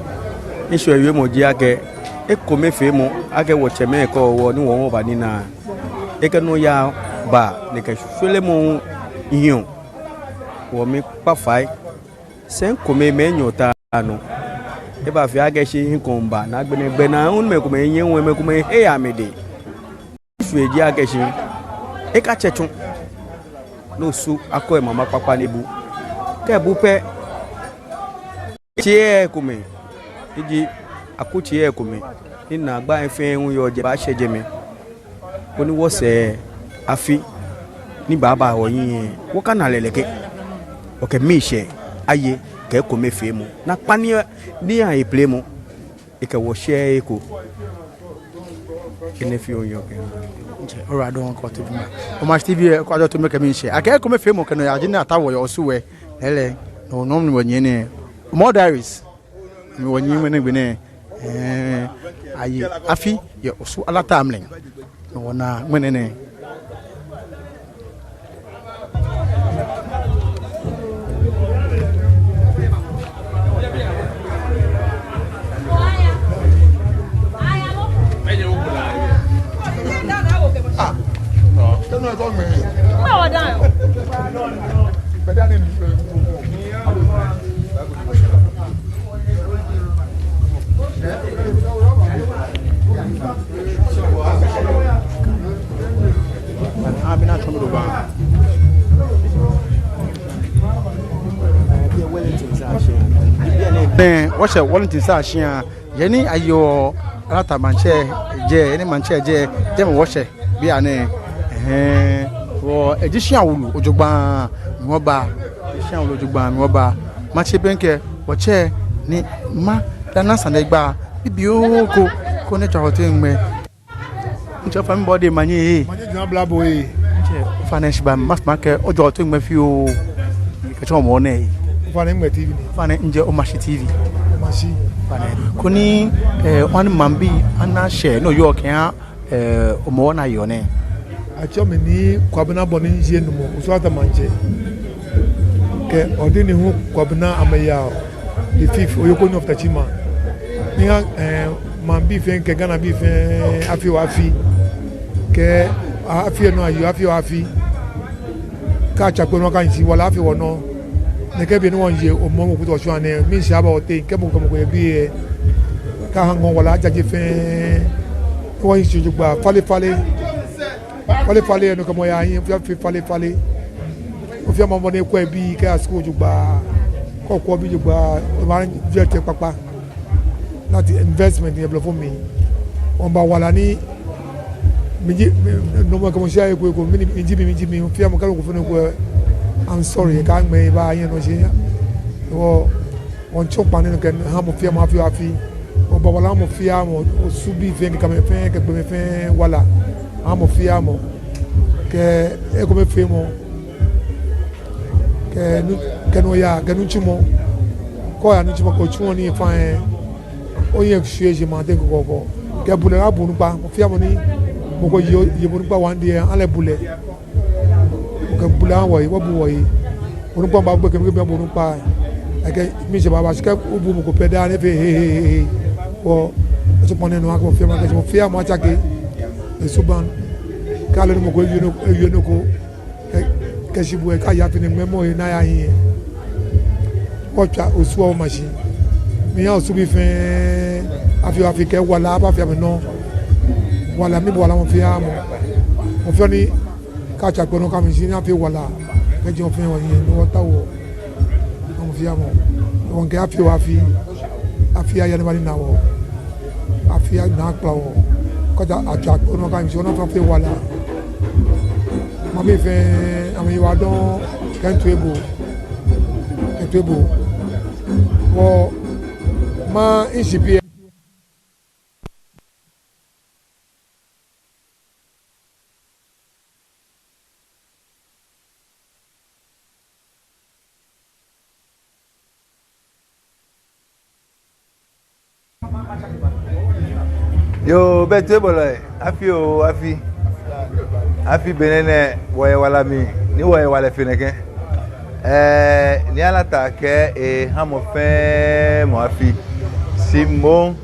Ŋshɔ wiemɔ ji akɛ, ekomefeemɔ, akɛ wɔtsɛmɛi kɛ wɔ ni wɔba nina, ekɛ nɔyaa ba, ni kɛ shwelemɔ hiɔ, wɔmiikpa fai. Sɛi kome mɛi nyɔ ta nɔ. Ebafee akɛ shi hiŋkɔmɔ ba, ni agbɛnɛ gbɛnaa hu mɛi komɛi nyɛ hu, mɛi komɛi he amɛdɛŋ. Ŋshɔ ji akɛ shi, ekatsɛ tsɔ. Ni Osu akɔ emaŋ kpakpa ni ebu. Kɛ ebu pɛ, tsei komɛi, eji akutsei komɛi, ni naagba fɛɛ hu yɔɔ jɛi baashɛ jɛmɛ. Koni wɔsɛɛ afi ni baaba wɔhiɛ, wɔkana lɛ lɛkɛ. Wɔkɛ miishɛɛ aye kɛ ekomefeemɔ. Naakpa ni, ni aye plemɔ. Ekɛ wɔ shɛ eko. Enɛ fioo yɔɔ kɛ. Ŋtsɛ, ora dɔŋŋ kɔ to bi ma. Omashi T V ɛ, kɔ ajɔ to mɛi kɛ miishɛɛ. Akɛ ekomefeemɔ kɛ nɔyaa ji nɔ ni ataoɔ yɛ Osu we. Lɛɛlɛŋ, no nɔŋŋ ni wɔnyiɛ nɛɛ. Hɔmɔwɔ Diaries. Ni wɔnyiɛ ŋmɛnɛ gbɛ nɛɛ. Ɛɛ, aye afi yɛ Osu Alata mli. Ni wɔna ŋmɛnɛ nɛɛ. Ɛɛ, wɔshɛ Wellington Sar shia, yɛ ni ayeɔ Alata maŋtsɛ jɛi, yɛ ni maŋtsɛ jɛi, jɛmɛ wɔshɛ bianɛ. Ɛhɛɛ, wɔ, eji shia wulu jogbaŋŋ ni wɔba, eji shia wulu jogbaŋŋ ni wɔba. Matsɛ bɛŋkɛ wɔtsɛ ni mada nɔ sane gba bibioo ko, koni etswa wɔteŋ ŋmɛ. Ŋtsɛ, ofainɛ, mibɔ odɛŋ omanye ee. Omanye jina bla bo ee. Ŋtsɛ, ofainɛ, shi ba ma, makɛɛ ojɔɔ to ŋmɛ fioo. Kɛtsɔ mɔ nɛ ee. Ofainɛ, ŋmɛ T V nɛ. Ofainɛ, ŋjɛ Omashi T V. Omashi. Ofainɛ. Koni, ɛɛ, wɔ ni maŋbii ana shɛɛ ni oyɔɔ kɛha, ɛɛ, Hɔmɔwɔ ni ayeɔ nɛɛ. Atsɛɔ mi Nii Kwabena Boni, mijiɛ nuumo, Osu Alata maŋtsɛ. Kɛ ɔdi ni hu Kwabena Ameya, the fifth, Oyekonyo of Techiman. Miha, ɛɛ, maŋbii fɛɛ kɛ Ghanabii fɛɛ afi oo afi. Kɛ afi lɛ nɔ ayi oo afi oo afi. Kɛ atswa kpo nɔ kɛyashi, wala afee wɔnɔ. Nɛkɛ be ni wɔmiiye Hɔmɔwɔ kutɔ shwane, miishɛɛ aba wɔteŋ, kɛ mɔ ko kɛ mɔ ko yɛ biɛ. Kɛ aha ŋɔɔ wala ajaje fɛɛ. Wɔnyiɛ shi jogbaŋŋ, falefale. Falefale, nɔ kɛ mɔ ya hiɛ, fɛɛ fɛɛ falefale. Ofainɛ, mɔ ni kwɛɔ ebii kɛya skul jogbaŋŋ, kɛ okwɛ obii jogbaŋŋ, obaanyɛ otsɛ kpakpa. That investment yɛ blɔfo mli. Wɔmiiba wala ni, miji, mi, nɔ mɔ kɛ mɔ shia eko eko, mi, miji mi, miji mi, ofainɛ mɔ kɛ mɔ ko fɛɛ nɔ ko, I'm sorry, kɛ ŋmɛ ba hiɛ nɔ shi. Wɔ Wɔmiitsɔ kpaa nɛɛ nɔ kɛha mɔ fɛɛ mɔ afi oo afi. Wɔbaa wala mɔ fɛɛ mɔ, Osubii fɛɛ, kɛ Gamɛi fɛɛ, kɛ gbɔmɛi fɛɛ wala. Aha mɔ fɛɛ mɔ. Kɛ ekomefeemɔ. Kɛ nu, kɛ nɔyaa, kɛ nitsumɔ. Kɛ oya nitsumɔ, kɛ otsuɔ nii faŋŋ. Ohiɛ shwieɔ shi maŋ teŋ kɔkɔɔkɔ. Kɛ bulɛ, abu onukpa. Mɔ fɛɛ mɔ ni mɔ ko ye, ye onukpa one day, ale bulɛ. Kɛ bulɛ aha wɔhe, wɔbu wɔhe. Onukpa baagbekɛ, kɛ mɔ ko bu onukpa. Ekɛ miishɛɛ baaba, shi kɛ obu mɔ ko pɛ daa ni efee he he he he. Wɔ, etsɔ kpaa nɛɛ nɔ akɛ mɔ fɛɛ mɔ akɛ, mɔ fɛɛ mɔ atsake esubaŋ. Kɛ ale ni mɔ ko ewie nɔ, ewie nɔ ko. Kɛ, kɛ shi bu ekaya fini mɛi mɔ he ni aya hiɛ. Wɔtswa Osu Omashi. Miiha Osubii fɛɛ afi oo afi kɛ wala abafee amɛnɔ. Wala, miibu wala mɔ fɛɛ mɔ. Mɔ fɛɛ ni kɛ atswa kpo nɔ kɛyashi ni afee wala. Kɛjɛ wɔfɛɛ wɔhiɛ ni wɔtaoɔ. Mɔ fɛɛ mɔ. Wɔŋkɛ afi oo afi. Afi aya ni eba nina wɔ. Afi aya ni akpla wɔ. Kɛ atswa kpo nɔ kɛyashi ni afee wala. Maŋbii fɛɛ, amɛyiwaladɔŋŋ, kɛ ŋtoiboo. Kɛ ŋtoiboo. Wɔ, ma, ŋshi biɛ. Yoo, bɛ toibolɔi, afi oo, afi. Afi benɛ nɛ, wɔyɛ wala mli, ni wɔyɛ wala fe nɛkɛ. Ɛɛ, Nii Alata kɛɛ eha mɔ fɛɛ mɔ afi. Shi moŋ,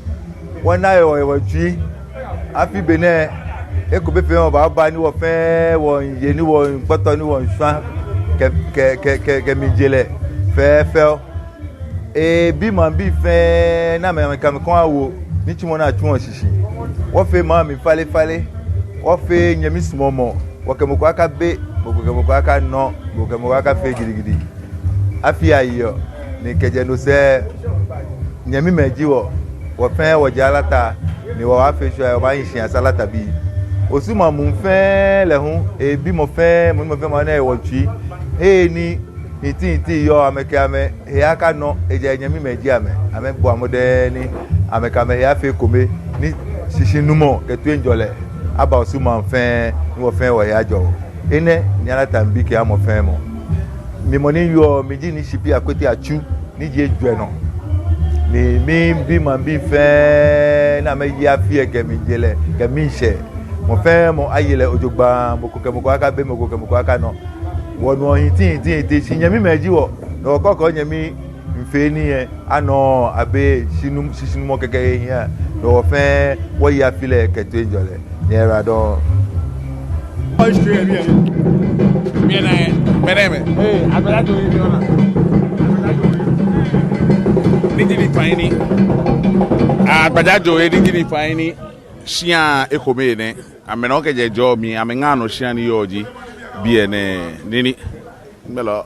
wɔna yɛ wɔ, yɛ wɔtsui. Afi benɛ, ekome fɛɛ wɔbaaba ni wɔ fɛɛ wɔmiiye ni wɔmiikpɔtɔ ni wɔmiishwa kɛ, kɛ, kɛ, kɛ, kɛ miijie lɛ fɛfɛo. Ebi maŋbii fɛɛ ni amɛ, amɛkɛ amɛkɔŋ awo nitsumɔ ni atsuɔ shishi. Wɔfee maŋ mli falefale, wɔfee nyɛmi suɔmɔ, wɔkɛ mɔ ko akabe, mɔ ko kɛ mɔ ko akanɔ, mɔ ko kɛ mɔ ko akafee gidigidi. Afi ayeɔ, ni kɛjɛ no sɛɛ, nyɛmimɛi ji wɔ, wɔ fɛɛ wɔjɛ Alata, ni wɔbaafee shwɛ, wɔbaahi shi asa Alatabii. Osu maŋ muu fɛɛ lɛ hu, ebi mɔ fɛɛ mɔ, mɔ fɛɛ mɔ ni yɔɔ wɔtsui. He ni hiti hiti yɔɔ, amɛkɛ amɛhe akanɔ, ejaakɛ nyɛmimɛi ji amɛ, amɛbɔa mɔdɛŋ ni amɛkɛ amɛhe afee ekome, ni shishinumɔ kɛ toiŋjɔlɛ aba Osu maŋ fɛɛ, ni wɔ fɛɛ wɔhe ajɔ. Enɛ Nii Alata miibi kɛha mɔ fɛɛ mɔ. Mi mɔ ni yɔɔ, mi ji Nii Shipi Akwete Atsu, ni ji ejwɛ nɔ. Ni miibi maŋbii fɛɛ ni amɛye afi lɛ kɛ miijie lɛ kɛ miishɛɛ. Mɔ fɛɛ mɔ aye lɛ jogbaŋŋ, mɔ ko kɛ mɔ ko akabe, mɔ ko kɛ mɔ ko akanɔ. Wɔnuɔ hiti hiti hiti, shi nyɛmimɛi ji wɔ. Ni wɔkɔkɔɔ nyɛmi miifee nii lɛ, anɔ abe shishinum-, shishinumɔ kɛkɛ yɛ hiɛ. Ni wɔ fɛɛ wɔye afi lɛ kɛ toiŋjɔlɛ. Nyɛyiwaladɔŋŋ. Mɛni, mɛni, mɛni? Ee, Agbala Dzoye ni ona. Ni ji nifainɛ. Agbala Dzoye ni ji nifainɛ. Shia ekome nɛ. Amɛnɔ kɛjɛ jɔɔ mli, amɛŋa nɔ shia ni yɔɔ ji biɛ nɛɛ, nini. Mɛlɔ,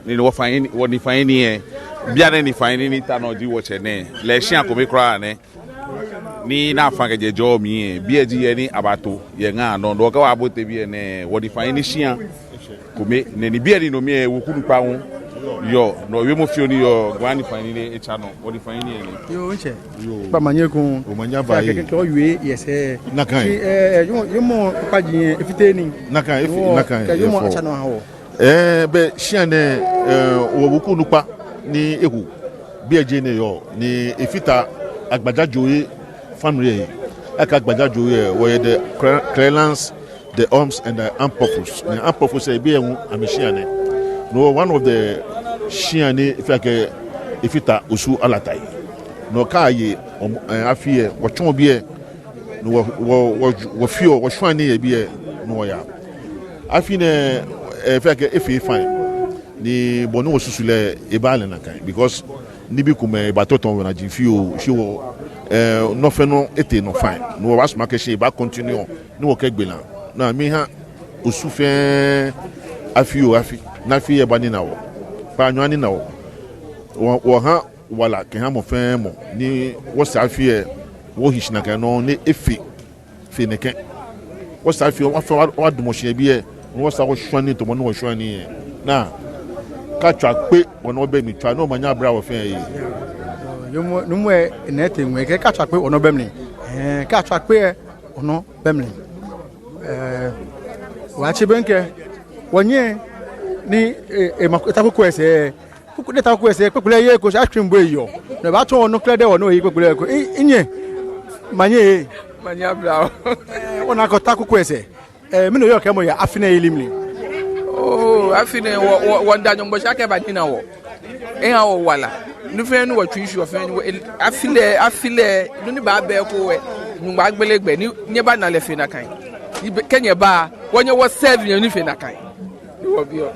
nini wɔfainɛ, wɔnifainɛ lɛ. Bianɛ nifainɛ ni ta nɔ ji wɔtsɛ nɛɛ. Lɛ shia kome kwraa nɛ. Ni nafa kɛjɛ jɔɔ mli lɛ. Biɛ ji he ni abato, yɛ ŋa nɔ, nɔ kɛ wɔbote biɛ nɛɛ, wɔnifainɛ shia kome, nɛ ni biɛ ni no mli lɛ, weku nukpa hu yɔɔ, nɔ wiemɔ fioo ni yɔɔ, gbaa nifainɛ lɛ, etsa nɔ, wɔnifainɛ lɛ nɛ. Yoo, ntsɛ. Yoo. Kpaa omanye ekoŋŋ. Omanye aba ee. Kɛkɛ kɛ owie yɛ sɛɛ. Nakai. Shi, ɛɛ, yoo, yoo mɔ kpa ji yɛ, efite nii. Nakai, efi, nakai, kɛ yoo mɔ efɔ. Atsa nɔ aha wɔ. Ɛɛ, bɛ shia nɛɛ, ɛɛ, wɔweku nukpa ni eho. Biɛ ji he ni eyɔɔ, ni efata Agbala Dzoye family lɛ. Akɛɛ Agbala Dzoye lɛ, wɔyɛ the clear-, clearance, the arms and the armed purpose. Ni armed purpose lɛ, biɛ hu amɛshia nɛ. No one of the shia ni fɛɛ kɛ efata Osu Alata lɛ. No kɛ aye, ɔm, ɛɛ, afi lɛ, wɔtsɔ biɛ, ni wɔ, wɔ, wɔ, wɔfeɔ, wɔshwaa nii yɛ biɛ, ni wɔyaa. Afi nɛɛ, ɛɛ, fɛɛ kɛ efee fine. Ni bɔ ni wɔsusu lɛ, ebaale nakai. Because nibii komɛi ebatɔtɔ wɔnaji fioo, shi wɔ, ɛɛ, nɔ fɛɛ nɔ etee nɔ fine. Ni wɔbaasumɔ akɛ shi ebaa continue, ni wɔkɛgbe naa. Ni miiha Osu fɛɛ afi oo afi, ni afi lɛ abanina wɔ. Kpaanyɔ anina wɔ. Wɔ, wɔha wala kɛha mɔ fɛɛ mɔ, ni wɔsɛɛ afi lɛ, wɔhi shi nakai nɔŋŋ, ni efee fe nɛkɛ. Wɔsɛɛ afi lɛ, wɔfɛɛ wɔ, wɔdamɔ shi yɛ biɛ, ni wɔsɛɛ wɔshwaa nii tamɔ ni wɔshwaa nii lɛ. Ni kɛ atswa kpe, wɔnɔ bɛ mli tswa, ni omanye abla wɔ fɛɛ ee. Yoo mɔ, nuumo lɛ, enɛ etee ŋwɛi akɛ kɛ atswa kpe, wɔnɔ bɛ mli. Ɛɛ, kɛ atswa kpe lɛ, wɔnɔ bɛ mli. Ɛɛ, wɔtsi bɛŋkɛ, wɔnyɛ ni, ɛɛ, ema, eta kuku lɛ sɛɛ, kuku, ni eta kuku lɛ sɛɛ, kpekple lɛ eko, shi atsuiŋ bo eyɔɔ. Ni ebaatsɔɔ wɔ nɔ krɛdɛɛ wɔ nɔ yɛ kpekple lɛ eko. I, inyɛ, omanye ee. Omanye abla wɔ. Ɛɛ, wɔna akɛ ota kuku lɛ sɛɛ. Ɛɛ, mɛni oyɔɔ kɛɛmɔ yɛ afi nɛɛ yeli mli? Oo, afi nɛɛ, wɔ, wɔ, wɔda Nyɔŋmɔ shi akɛ ebanina wɔ. Eha wɔ wala. Nɔ fɛɛ nɔ ni wɔtsui shweɔ fɛɛ, wɔ, el-, afi lɛ, afi lɛ, nɔ ni baaba eko lɛ, Nyɔŋmɔ agbele gbɛ, ni nyɛbana lɛ fe nakai. Ni be, kɛ nyɛba, wɔnyɛ wɔ serve nyɛ nii fe nakai. Ni wɔbiɔ.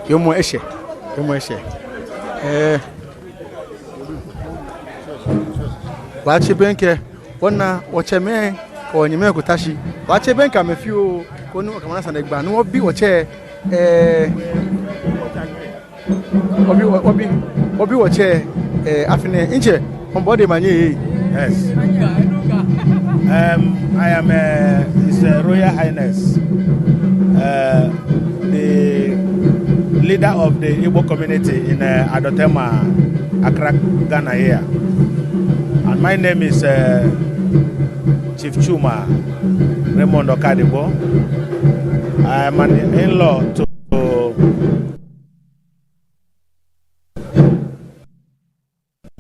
Yoo mɔ eshɛ, yoo mɔ eshɛ. Ɛɛ, wɔtsi bɛŋkɛ, wɔna wɔtsɛmɛi, kɛ wɔnyɛmɛi eko ta shi. Wɔtsi bɛŋkɛ amɛ fioo, koni wɔkɛ amɛ ana sane gba, ni wɔbi wɔtsɛ, ɛɛ, Obi, obi, obi wɔtsɛ, ɛɛ, afi nɛɛ, ntsɛ, omanye ee. Yes. Um, I am, uh, His, uh, Royal Highness, uh, the leader of the Igbo community in, uh, Adotema, Accra, Ghana here. And my name is, uh, Chief Chuma Raymond Okadigbo. I am an in-law to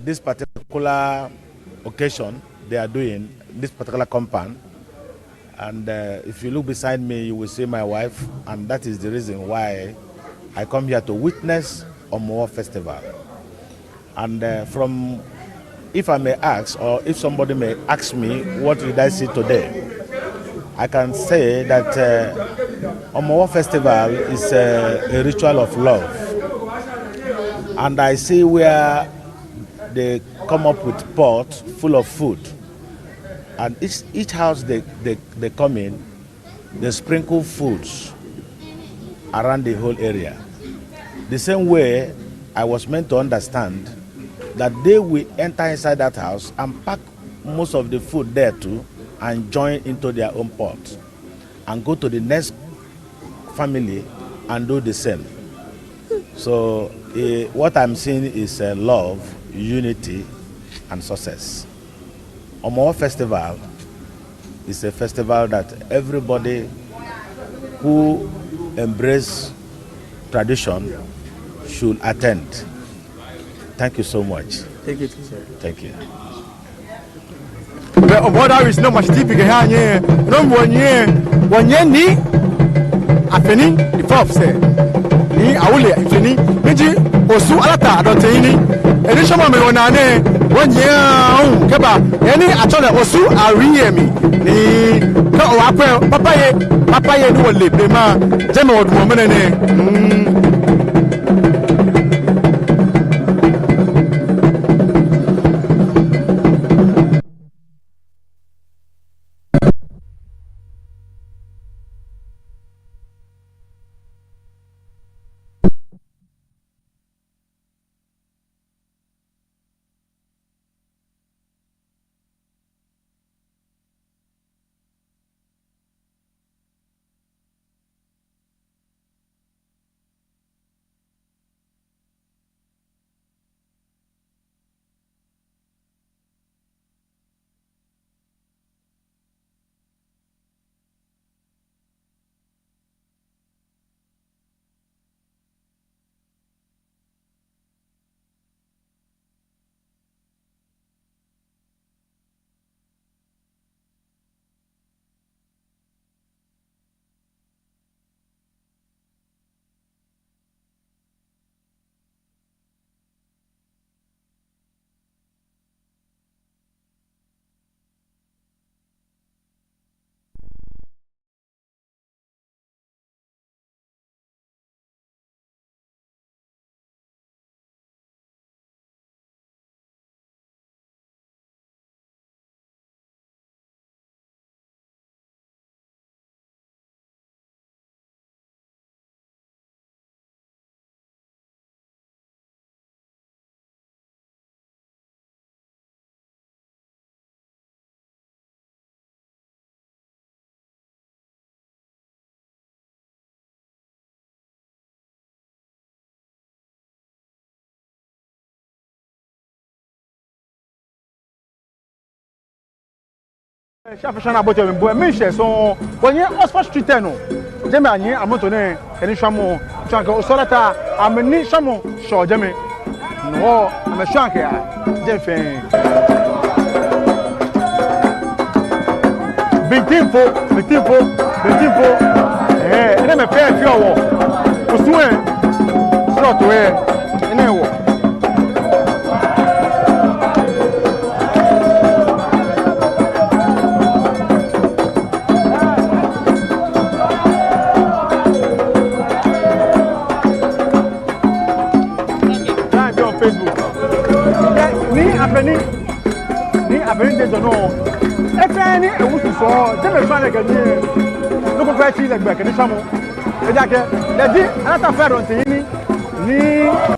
this particular occasion they are doing this particular compound. And, uh, if you look beside me, you will see my wife, and that is the reason why I come here to witness Hɔmɔwɔ Festival. And, uh, from, if I may ask, or if somebody may ask me, what did I see today? I can say that, uh, Hɔmɔwɔ Festival is a, a ritual of love. And I see where they come up with pot full of food. And each, each house they, they, they come in, they sprinkle foods around the whole area. The same way, I was meant to understand that they will enter inside that house and pack most of the food there too and join into their own pot and go to the next family and do the same. So, eh, what I'm seeing is, uh, love, unity, and success. Hɔmɔwɔ Festival is a festival that everybody who embrace tradition should attend. Thank you so much. Thank you, teacher. Thank you. Bɛ Hɔmɔwɔ Diaries nɔ Mashi T V kɛha nyɛ, nɔ wɔnyɛ, wɔnyɛ Nii Afeni the fourth sɛɛ, Nii Awule Afeni, ni ji Osu Alata Adɔntɛyeli. Enishɔmɔ mli wɔnaa nɛɛ, wɔnyɛ aahu kɛba, enɛ atsɛɔ lɛ Osu Awiemli, ni kɛ okwɛ, papaye, papaye ni wɔle blema, jɛmɛ wɔdamɔ ŋmɛnɛ nɛɛ. Mm. Shafashana bote mbo mi shɛ sɔŋŋ. Wɔnyɛ Oxford Street nɔ. Jɛmɛ anyɛ amrɔto nɛɛ kɛ nishwamɔ. Tsɔɔ akɛ Osu Alata amɛnishwamɔ shɛ jɛmɛ. Nɔ amɛshwɛ kɛya jɛmɛ fɛɛ. Bintinfo, bintinfo, bintinfo. Ɛɛ, enɛɛmɛi fɛɛ feɔ wɔ Osu lɛ srɔto lɛ, enɛ hewɔ. Live on Facebook. Nii Afeni, Nii Afeni de dɔnɔ. Efee ni ewu susɔ, jɛmɛ fã lɛ kɛ nii. Nɔ ko fɛɛ tsi lɛ gbɛ kɛ nishwamɔ. Ejaakɛ lɛ ji Alata fɛɛ Adɔntɛyeli. Nii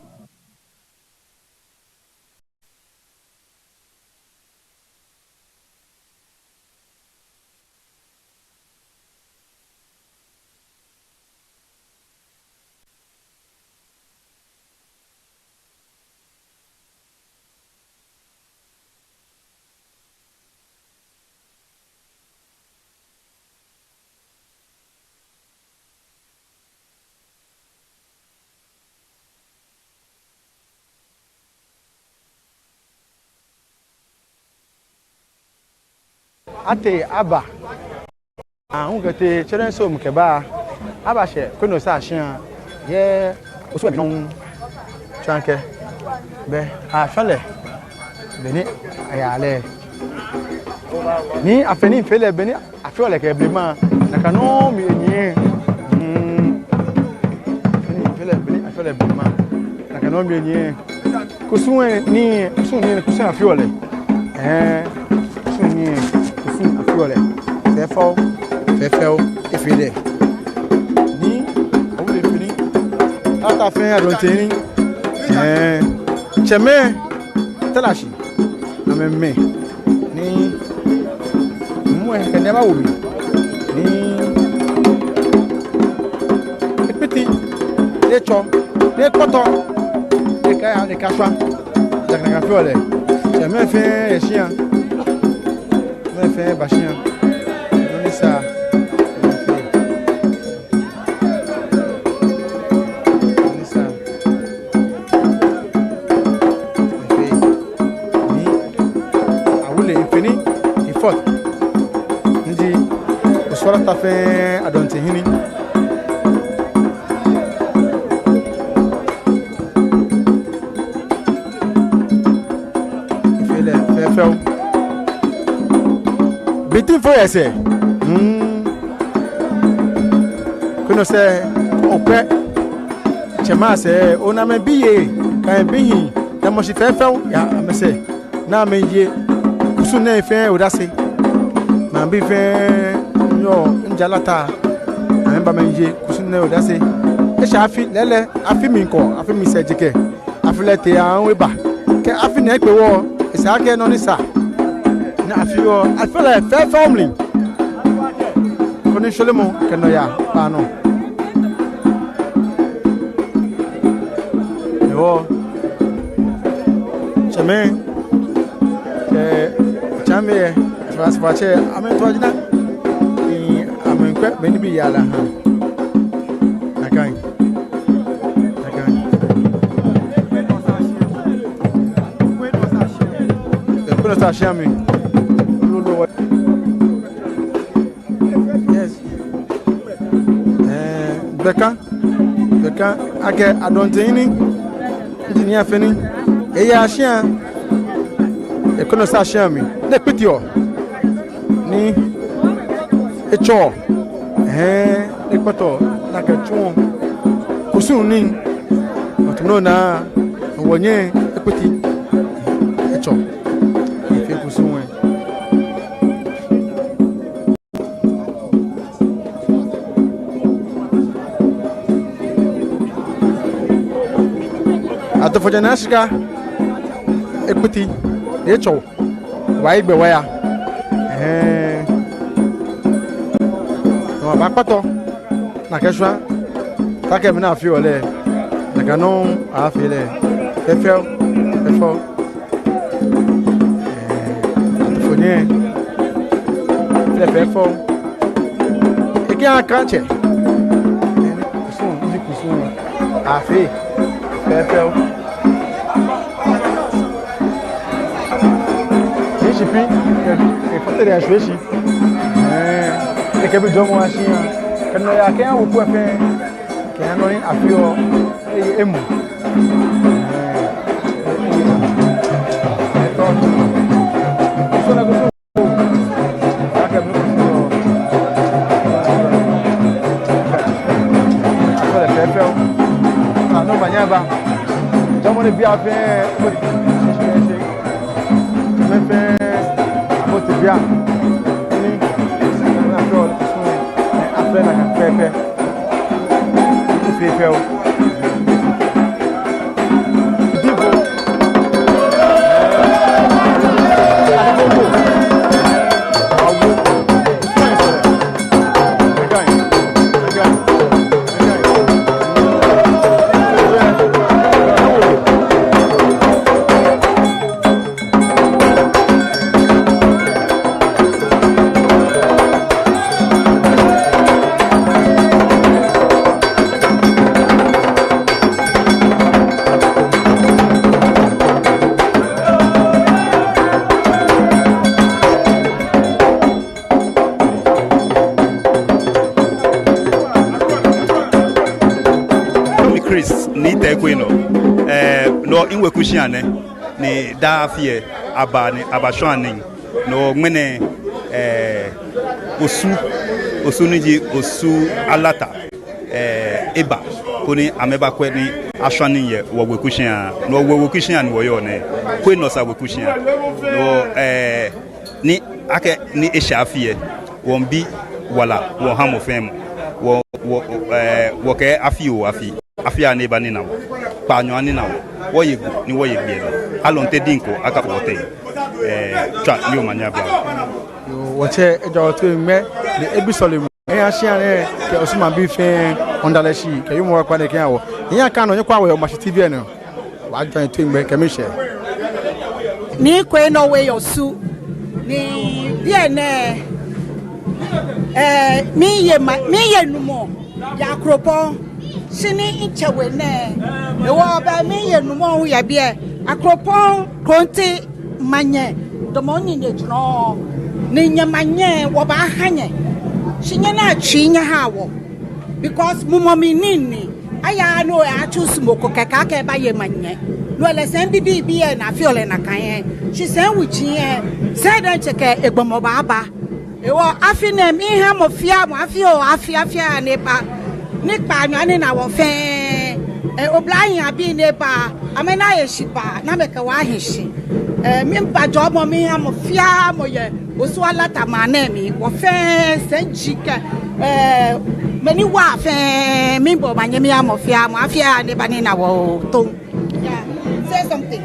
Atee aba. Aahu kɛtee Children's Home kɛba. Abashɛ Kwenɔsa shia yɛ Osu Emli nɔ. Tsaŋkɛ bɛ afee lɛ, beni ayaa lɛ, ni afee nii fɛɛ lɛ beni afeɔ lɛ kɛ blema. Nakai nɔŋŋ mli enyiɛ. Mm. Afee nii fɛɛ lɛ beni afeɔ lɛ blema. Nakai nɔŋŋ mli enyiɛ. Kusum ni, kusum ni, kusum afeɔ lɛ. Ɛɛ, kusum ni, kusum afeɔ lɛ. Fɛfɛo, fɛfɛo, efee lɛ. Ni, awule fee nii. Tata fɛɛ adɔnte nii. Ɛɛ, tsɛmɛi, talashi. Amɛmɛ. Ni, mumɔ kɛ nɛɛba wo mli. Ni, ekpiti, ni etsɔ, ni ekpɔtɔ, ni ekaya, ni ekashwa. Ejaakɛ nakai afeɔ lɛ. Tsɛmɛi fɛɛ yɛ shia. Mɛi fɛɛ ba shia. Nɔ ni sa. Nɔ ni sa. Ni awule mfɛni efɔt. Ni ji Osu Alata fɛɛ adɔnte hini. Efee lɛ fɛfɛo. Bitinfo yɛ sɛɛ. Hmm. Kwenɔsa, okwɛ. Tsɛmɛi asɛɛ, ona amɛbiyei, kɛ amɛbihii, tamɔ shi fɛfɛo yɛ amɛsɛɛ. Ni amɛye kusum nɛɛ fɛɛ odase. Maŋbii fɛɛ yɔɔ Nja Alata. Amɛba amɛye kusum nɛɛ odase. Eshɛ afi lɛɛlɛŋ, afi mli kɔ, afi mli sɛɛ jekɛ. Afi lɛ tee aahu eba. Kɛ afi nɛɛ kpe wɔ, esa akɛ nɔ ni sa. Ni afi wɔ, afi lɛ fɛfɛo mli. Koni shwelemɔ kɛ nɔyaa aba nɔ. Ewɔ. Tsɛmɛi. Ɛɛ, tsɛmɛi yɛ. Fasifatsɛ, amɛtɔ jina. Ni amɛkwɛ, beni bi yala ha. Nakai. Nakai. Kwenɔsa shia mli. Lolo wɔ. Yes. Ɛɛ, bɛka, bɛka, akɛ adɔnte hini, engineer fɛɛ ni, eya shia, yɛ Kwenɔsa shia mli, ni ekpitiɔ, ni etsɔɔ, ɛɛ, ni ekpɔtɔɔ, ni akɛtsuɔ, kusum ni, atumɔ naa, wɔnyɛ, ekpiti, etsɔ, efee kusum wɛ. Atofɔjɛ naa shika ekpiti, etsɔ, wɔyi gbɛ wɔya. Ɛhɛɛ. Nɔ ba kpɔtɔ, nakai shwa, taakɛ mina afi wɔ lɛ, nakai nɔŋŋ afi lɛ, fɛfɛo, fɛfɛo. Ɛɛ, atofɔjɛ, fɛfɛo. Ekɛ akatsɛ. Ɛɛ, kusum, eji kusum. Afi, fɛfɛo. Ni shipi, kɛ, kɛ fɔtɛ de ashwie shi. Ɛɛ, ekɛ bi jɔɔmɔ ashi ya. Kɛ nɔyaa kɛ ya wo ku fɛɛ. Kɛ ya nɔ ni afi wɔ, e, emu. Ɛɛ, kusum lɛ kusum. Akɛ mi kusum wɔ. Kusum lɛ fɛfɛo. Aa, nɔ ba nyaba. Jɔɔmɔ ni bi afee. Fɛfɛo. Ni, ni afee wɔ kusum. Afee nakai fɛfɛo. Fɛfɛo. Chris Nii Tɛi Kwei Nɔ. Ɛɛ, no miweku shia nɛ, ni daa afi lɛ abaa ni abashwaa nii. No ŋmɛnɛ, ɛɛ, Osu, Osu ni ji Osu Alata, ɛɛ, eba koni amɛbakwɛ ni ashwa nii yɛ wɔweku shia. No wɔweku shia ni wɔyɔɔ nɛɛ, Kwei Nɔ sa weku shia. No, ɛɛ, ni akɛni eshɛ afi lɛ, wɔmiibi wala wɔha mɔ fɛɛ mɔ. Wɔ, wɔ, ɛɛ, wɔkɛɛ afi oo afi, afi aya ni eba nina wɔ, kpaanyɔ anina wɔ, wɔye Go ni wɔye gbiɛlɔ, alɔnte diŋ ko akafo wɔteŋ. Ɛɛ, tswa ni omanye aba. Yoo, wɔtsɛ, ejɔ to ŋmɛ, ni ebi sɔlemɔ. Eya shia nɛɛ kɛ Osu maŋbii fɛɛ, wɔmiida lɛ shi kɛ yumɔ kpakpa ni ekɛha wɔ. Eya kɛ nɔ ni ekɛha wɔ yɛ Omashi T V lɛ nɔ. Wɔjoin to ŋmɛ kɛ miishɛɛ. Nii Kwei Nɔ We yɛ Osu. Ni biɛ nɛɛ, ɛɛ, miye ma, miye numɔ yɛ Akropɔŋ. Shi ni mitsɛ We nɛɛ, hewɔ lɛ miye numɔ hu yɛ biɛ. Akropɔŋ Kronti manyɛ, damɔ nine jurɔ, ni nyɛmanyɛ wɔbaaha nyɛ. Shi nyɛnaa tsui nyɛhaa wɔ. Because mumɔ mli nii ni, aya ni oya choose mɔ ko kɛkɛ akɛ ebaye manyɛ. No lɛ sɛi bibii bibii ni afeɔ lɛ nakai. Shi sɛi wuji lɛ, sɛi diɛŋtsɛ kɛ egbɔmɔ baaba. Hewɔ afi nɛɛ miiha mɔ fɛɛ mɔ afi oo afi, afi aya ni eba. Ni kpaanyɔ anina wɔ fɛɛ. Ɛɛ, oblahii abii ni eba, amɛna aye shi ba, ni amɛkɛ wɔ ahi shi. Ɛɛ, miiba jɔɔmɔ miiha mɔ fɛɛ mɔ yɛ Osu Alata maŋ nɛɛ mli. Wɔ fɛɛ sɛi ji kɛ, ɛɛ, mɛi ni wa fɛɛ, miiba omanye miiha mɔ fɛɛ mɔ afi aya ni eba nina wɔ oo. Tom. Yeah. Say something.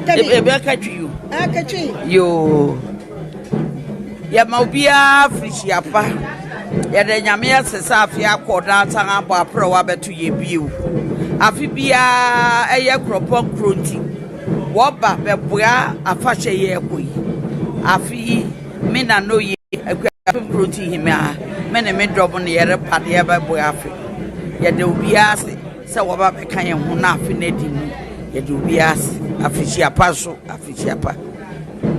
Kɛmi. Ebe kɛtsu yoo. Ɛɛ, kɛtsu. Yoo. Yɛma obiara afirishiapa. Yɛda Nyame ase sɛ afi akɔ na asan abɔ aprɛ abɛto yɛn bio. Afi biara ɛyɛ Akropɔŋ Kronti wɔba bɛboa afahyɛ yi ɛkɔ yi. Afi yi, me na no yi, Akropɔŋ Kronti hima, me ne me dɔm ne yɛreba ne yɛbɛboa afi. Yɛda obiara ase sɛ wɔba bɛka yɛn ho na afi no adi mu. Yɛda obiara ase. Afirishiapa nso, afirishiapa.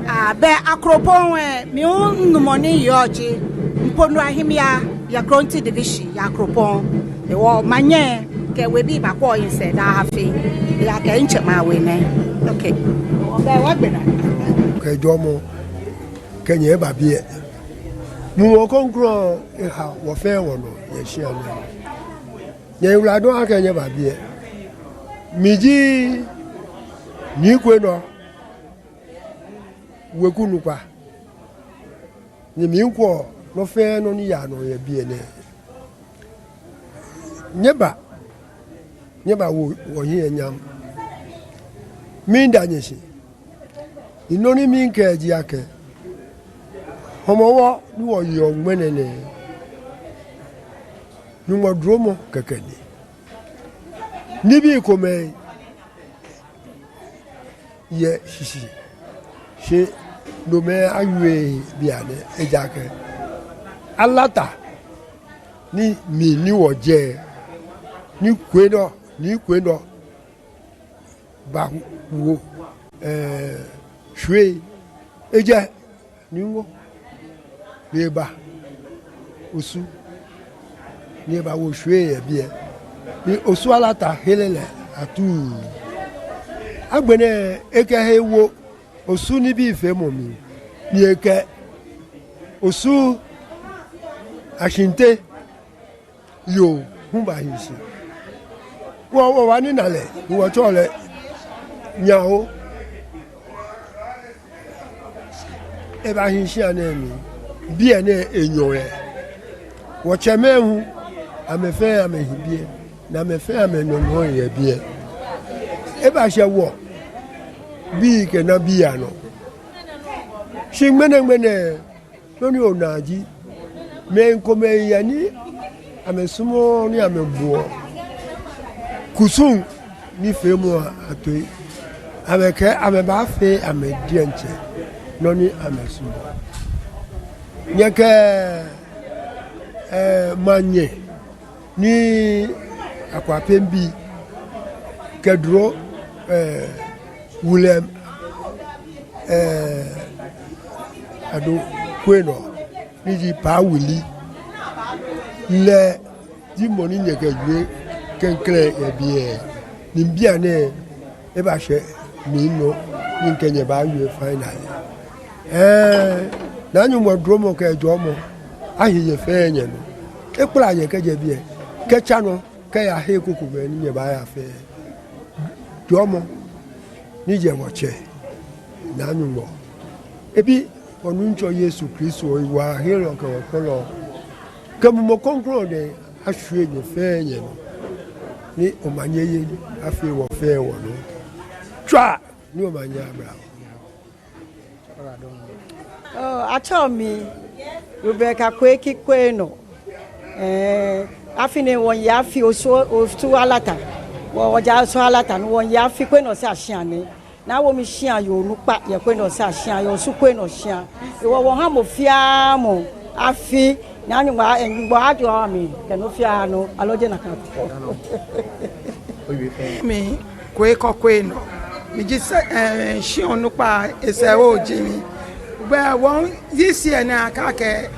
Ah, bɛ Akropɔŋ, ɛɛ, mi hu minumɔ ni yɔɔ ji Mponua Himia yɛ Kronti Division yɛ Akropɔŋ. Hewɔ manyɛ kɛ webii bakwɛɔ misɛɛ daa afi. Eya kɛ mitsɛmɛi awe nɛ. Okay. Bɛ wɔgbɛnaa. Kɛ jɔɔmɔ kɛ nyɛ eba biɛ. Mumɔ krɔŋkrɔŋ eha wɔ fɛɛ wɔnɔ yɛ shia nɛɛ. Nyɛyiwaladɔŋŋ akɛ nyɛba biɛ. Mi ji Nii Kwei Nɔ weku nukpa. Ni miikwɛ nɔ fɛɛ nɔ ni yaa nɔ yɛ biɛ nɛɛ. Nyɛba, nyɛbawo wɔhiɛ nyam. Miida nyɛ shi. Ni nɔ ni miikɛɛ ji akɛ, Hɔmɔwɔ ni wɔyeɔ ŋmɛnɛ nɛɛ, Nyɔŋmɔ duromɔ kɛkɛ ni. Nibii komɛi yɛ shishi, shi nomɛi awie bianɛ, ejaakɛ Alata ni mli ni wɔjɛ, Nii Kwei Nɔ, Nii Kwei Nɔ bawo, ɛɛ, shwiei. Ejɛ ni ewo, ni eba Osu, ni ebawo shwiei yɛ biɛ, ni Osu Alata here lɛ atuu. Agbɛnɛ ekɛ he wo Osu nibii feemɔ mli, ni ekɛ Osu Ashinte yoo hu bahi shi. Wɔ, wɔbanina lɛ, wɔtsɛɔ lɛ Nyao. Ebahi shia nɛɛ mli. Biɛ nɛɛ enyɔ yɛ. Wɔtsɛmɛi hu, amɛfɛɛ amɛhi biɛ, ni amɛfɛɛ amɛnyɔnyɔ yɛ biɛ. Ebashɛ wɔbii kɛ nabii anɔ. Shi ŋmɛnɛŋmɛnɛ, nɔ ni onaa ji, mɛi komɛi yɛ ni amɛsumɔɔɔ ni amɛbuɔ kusum nifeemɔ atoi. Amɛkɛɛ amɛbaafee amɛdiɛŋtsɛ nɔ ni amɛsumɔɔ. Nyɛkɛ, ɛɛ, manyɛ ni Akuapem bi kɛ Duro, ɛɛ, Wulɛm, ɛɛ, Ado Kwei Nɔ, ni ji Pa Wuli, lɛ ji mɔ ni nyɛkɛjie klɛŋklɛŋ yɛ biɛ. Ni bianɛ, ebashɛ mi nɔ, ni mikɛ nyɛ baawie finally. Ɛɛ, Naa Nyɔŋmɔ duromɔ kɛ jɔɔmɔ ahi nyɛ fɛɛ nyɛnɔ. Ekpala nyɛ kɛjɛ biɛ kɛtsa nɔ kɛya he krokomɛi ni nyɛbaaya fɛɛ. Jɔɔmɔ ni jɛ wɔtsɛ Naa Nyɔŋmɔ, ebi wɔ-Nuŋtsɔ Yesu Kristo, wɔhehelɔ kɛ wɔkpɔlɔ, kɛ Mumɔ Krɔŋkrɔŋ lɛ ashwie nyɛ fɛɛ nyɛnɔ, ni omanye yeli afee wɔ fɛɛ wɔnɔ. Tswa ni omanye aba. Oh, atsɛɔ mi Rebecca Kwei Kwei nɔ. Ɛɛ, afi nɛɛ wɔye afi Osu, Osu Alata. Wɔ, wɔjɛ Osu Alata ni wɔye afi Kwei nɔ sɛɛ shia nɛɛ. Ni awo mi shia yoo onukpa yɛ Kwei nɔ sɛɛ shia, yɛ Osu Kwei nɔ shia. Hewɔ wɔha mɔ fɛɛ mɔ afi, ni Nyɔŋmɔ, ɛɛ, Nyɔŋmɔ ajɔɔ amɛ kɛ nɔ fɛɛ nɔ, aloo jeee nakai? Mi Kwei Kwei nɔ. Miji sɛɛ, ɛɛ, shia onukpa, esɛɛ oji mi. Gbɛ wɔ this year nɛɛ akɛɛ akɛ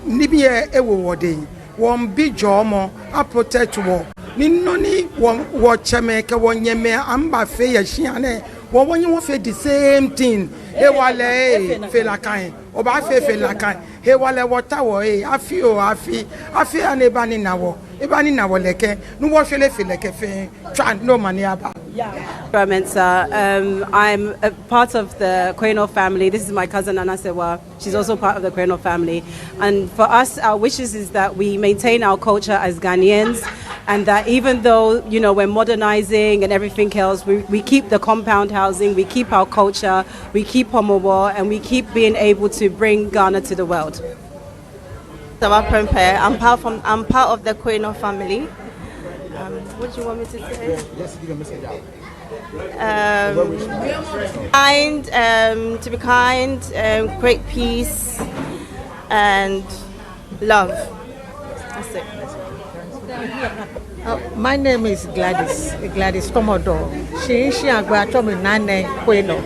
nibii ewo wɔdɛŋ. Wɔmiibi jɔɔmɔ, a-protect wɔ. Ni nɔ ni wɔ, wɔtsɛmɛi kɛ wɔnyɛmɛi amɛbafee yɛ shia nɛɛ, wɔ, wɔnyɛ wɔfee the same thing. Hewalɛ, ee, fee nakai. Obaafee, fee nakai. Hewalɛ wɔtaoɔ, ee, afi oo afi. Afi aya ni eba nina wɔ. Eba nina wɔ lɛ kɛ, ni wɔshwere fe lɛ kɛ fɛɛ. Tswa ni omanye aba. Mensa. Um, I'm a part of the Kwei Nɔ family. This is my cousin Anasewa. She's also part of the Kwei Nɔ family. And for us, our wishes is that we maintain our culture as Ghanaians, and that even though, you know, we're modernizing and everything else, we, we keep the compound housing, we keep our culture, we keep Homowo, and we keep being able to bring Ghana to the world. Sawa Prempeh. I'm part from, I'm part of the Kwei Nɔ family. Um, what do you want me to say? Just give a message out. Um, kind, um, to be kind, um, create peace and love. That's it. Oh, my name is Gladys, Gladys Commodore. Shi, shi agba atsɛɔ mi Nane Kwei Nɔ.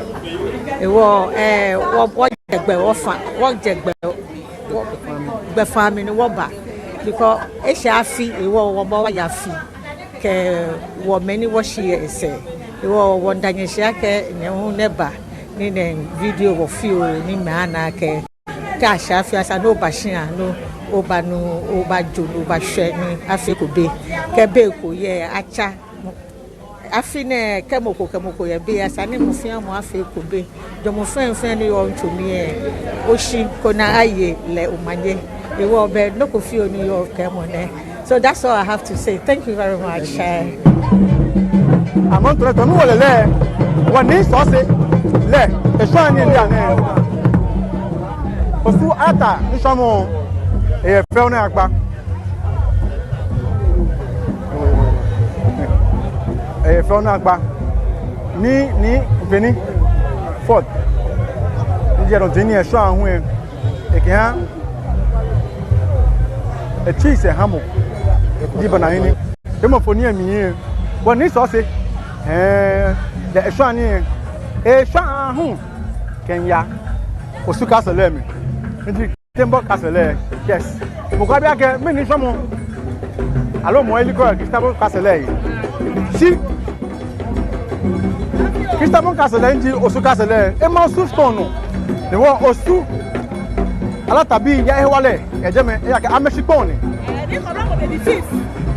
Hewɔ, eh, wɔ, wɔjɛ gbɛ, wɔfa, wɔjɛ gbɛ, wɔ, gbɛfaa mli ni wɔba. Because eshɛ afi, hewɔ wɔba wɔya afi kɛ wɔ mɛi ni wɔshi yɛ esɛɛ. Hewɔ wɔmiida nyɛ shi akɛ nyɛ hu nyɛba nɛɛ video wɔ fioo ni mɛi ana akɛ kɛ ashɛ afi esa ni oba shia ni oba ni obajo ni obashwɛ ni afee eko be. Kɛ be ko yɛ atsa. Afi nɛɛ kɛ mɔ ko kɛ mɔ ko yɛ biɛ esa ni mɔ fɛɛ mɔ afee eko be. Jɔɔmɔ fɛɛ fɛɛ ni yɔɔ mitsuiŋ lɛ, oshi koni aye lɛ omanye. Hewɔ bɛ nɔ ko fioo ni yɔɔ kɛɛmɔ nɛ. So that's all I have to say. Thank you very much. Amrɔ nɛɛ tɔɔ nɔ ni wɔle lɛ, wɔ Nii Sɔɔse lɛ, eshwãa nii lɛ nɛ. Osu Alata nishwamɔ, eyɛ fɛo naakpa. Eyɛ fɛo naakpa. Ni, ni, mpanyin Ford, ni jɛ dɔŋ ti ni eshwãa hu lɛ, ekɛha, etsui sɛɛ ha mɔ, ji bɔ ni anyiɛ nii. Kɛ mɔ fo nii lɛ mli lɛ, wɔ Nii Sɔɔse, ɛɛ, lɛ eshwãa nii lɛ, eshwãa hu kɛmiiya Osu Castle lɛ mli. Nti Christabel Castle lɛ, yes. Mɔ ko baabi akɛ mɛni nishwamɔ, aloo mɔ elikɔ Christabel Castle lɛ. Shi Christabel Castle lɛ ji Osu Castle lɛ, ema Osu shikpɔŋ nɔ. Ni wɔ Osu Alata bii yaa hewalɛ yɛ jɛmɛ, ejaakɛ amɛshikpɔŋ ni.